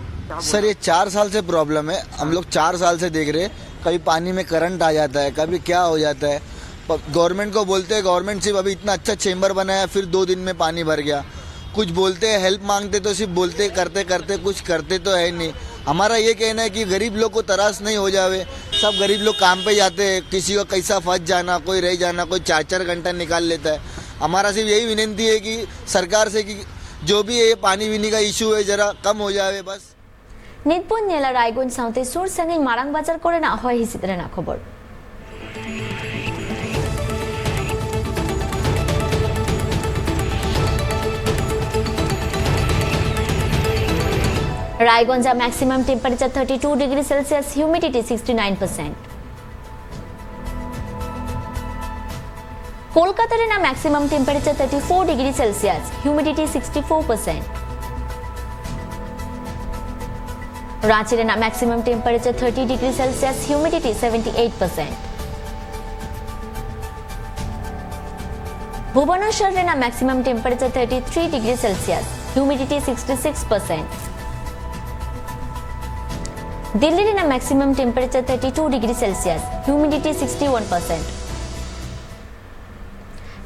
सर, ये चार साल से प्रॉब्लम है। हम लोग चार साल से देख रहे हैं, कभी पानी में करंट आ जाता है, कभी क्या हो जाता है। गवर्नमेंट को बोलते हैं, गवर्नमेंट सिर्फ अभी इतना अच्छा चेंबर बनाया, फिर दो दिन में पानी भर गया। कुछ बोलते हैं, हेल्प मांगते तो सिर्फ बोलते, करते करते कुछ करते तो है नहीं। हमारा ये कहना है कि गरीब लोग को तरास नहीं हो जावे। सब गरीब लोग काम पे जाते हैं, किसी का कैसा फंस जाना, कोई रह जाना, कोई चार चार घंटा निकाल लेता है। हमारा सिर्फ यही विनती है कि सरकार से कि जो भी ये पानी पीने का इशू है, जरा कम हो जावे बस। ᱱᱤᱛ ᱵᱚᱱ ᱧᱮᱞᱟ ᱨᱟᱭᱜᱚᱸᱡᱽ ᱥᱟᱶᱛᱮ ᱥᱩᱨ ᱥᱟᱺᱜᱤᱧ ᱢᱟᱨᱟᱝ ᱵᱟᱡᱟᱨ ᱠᱚᱨᱮᱱᱟᱜ ᱦᱚᱭ ᱦᱤᱸᱥᱤᱫ ᱨᱮᱱᱟᱜ ᱠᱷᱚᱵᱚᱨ᱾ ᱨᱟᱭᱜᱚᱸᱡᱽ ᱟᱜ maximum temperature thirty two degree Celsius, humidity sixty nine percent. Kolkata ᱨᱮᱱᱟᱜ maximum temperature thirty four degree Celsius, humidity sixty four percent. Ranchi ᱨᱮᱱᱟᱜ maximum temperature thirty degree Celsius, humidity seventy eight percent. Bhubaneswar ᱨᱮᱱᱟᱜ maximum temperature thirty three degree Celsius, humidity sixty six percent. Delhi ᱨᱮᱱᱟᱜ maximum temperature thirty two degree Celsius, humidity sixty one percent.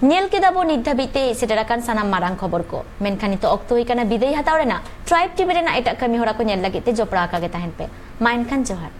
ᱧᱮᱞ ᱠᱮᱫᱟ ᱵᱚ ᱱᱤᱛ ᱫᱷᱟᱹᱵᱤᱡ ᱛᱮ ᱦᱮᱡ ᱥᱮᱴᱮᱨ ᱟᱠᱟᱱ ᱥᱟᱱᱟᱢ ᱢᱟᱨᱟᱝ ᱠᱷᱚᱵᱚᱨ ᱠᱚ, ᱢᱮᱱᱠᱷᱟᱱ ᱱᱤᱛᱚᱜ ᱚᱠᱛᱚ ᱦᱩᱭ ᱠᱟᱱᱟ ᱵᱤᱫᱟᱹᱭ ᱦᱟᱛᱟᱣ ᱨᱮᱱᱟᱜ᱾ ᱴᱨᱟᱭᱤᱵᱽ ᱴᱤᱵᱷᱤ ᱨᱮᱱᱟᱜ ᱮᱴᱟᱜ ᱠᱟᱹᱢᱤ ᱦᱚᱨᱟ ᱠᱚ ᱧᱮᱞ ᱞᱟᱹᱜᱤᱫ ᱛᱮ ᱡᱚᱯᱲᱟᱣ ᱟᱠᱟ ᱜᱮ ᱛᱟᱦᱮᱱ ᱯᱮ᱾ ᱢᱟ ᱮᱱᱠᱷᱟᱱ ᱡᱚᱦᱟᱨ᱾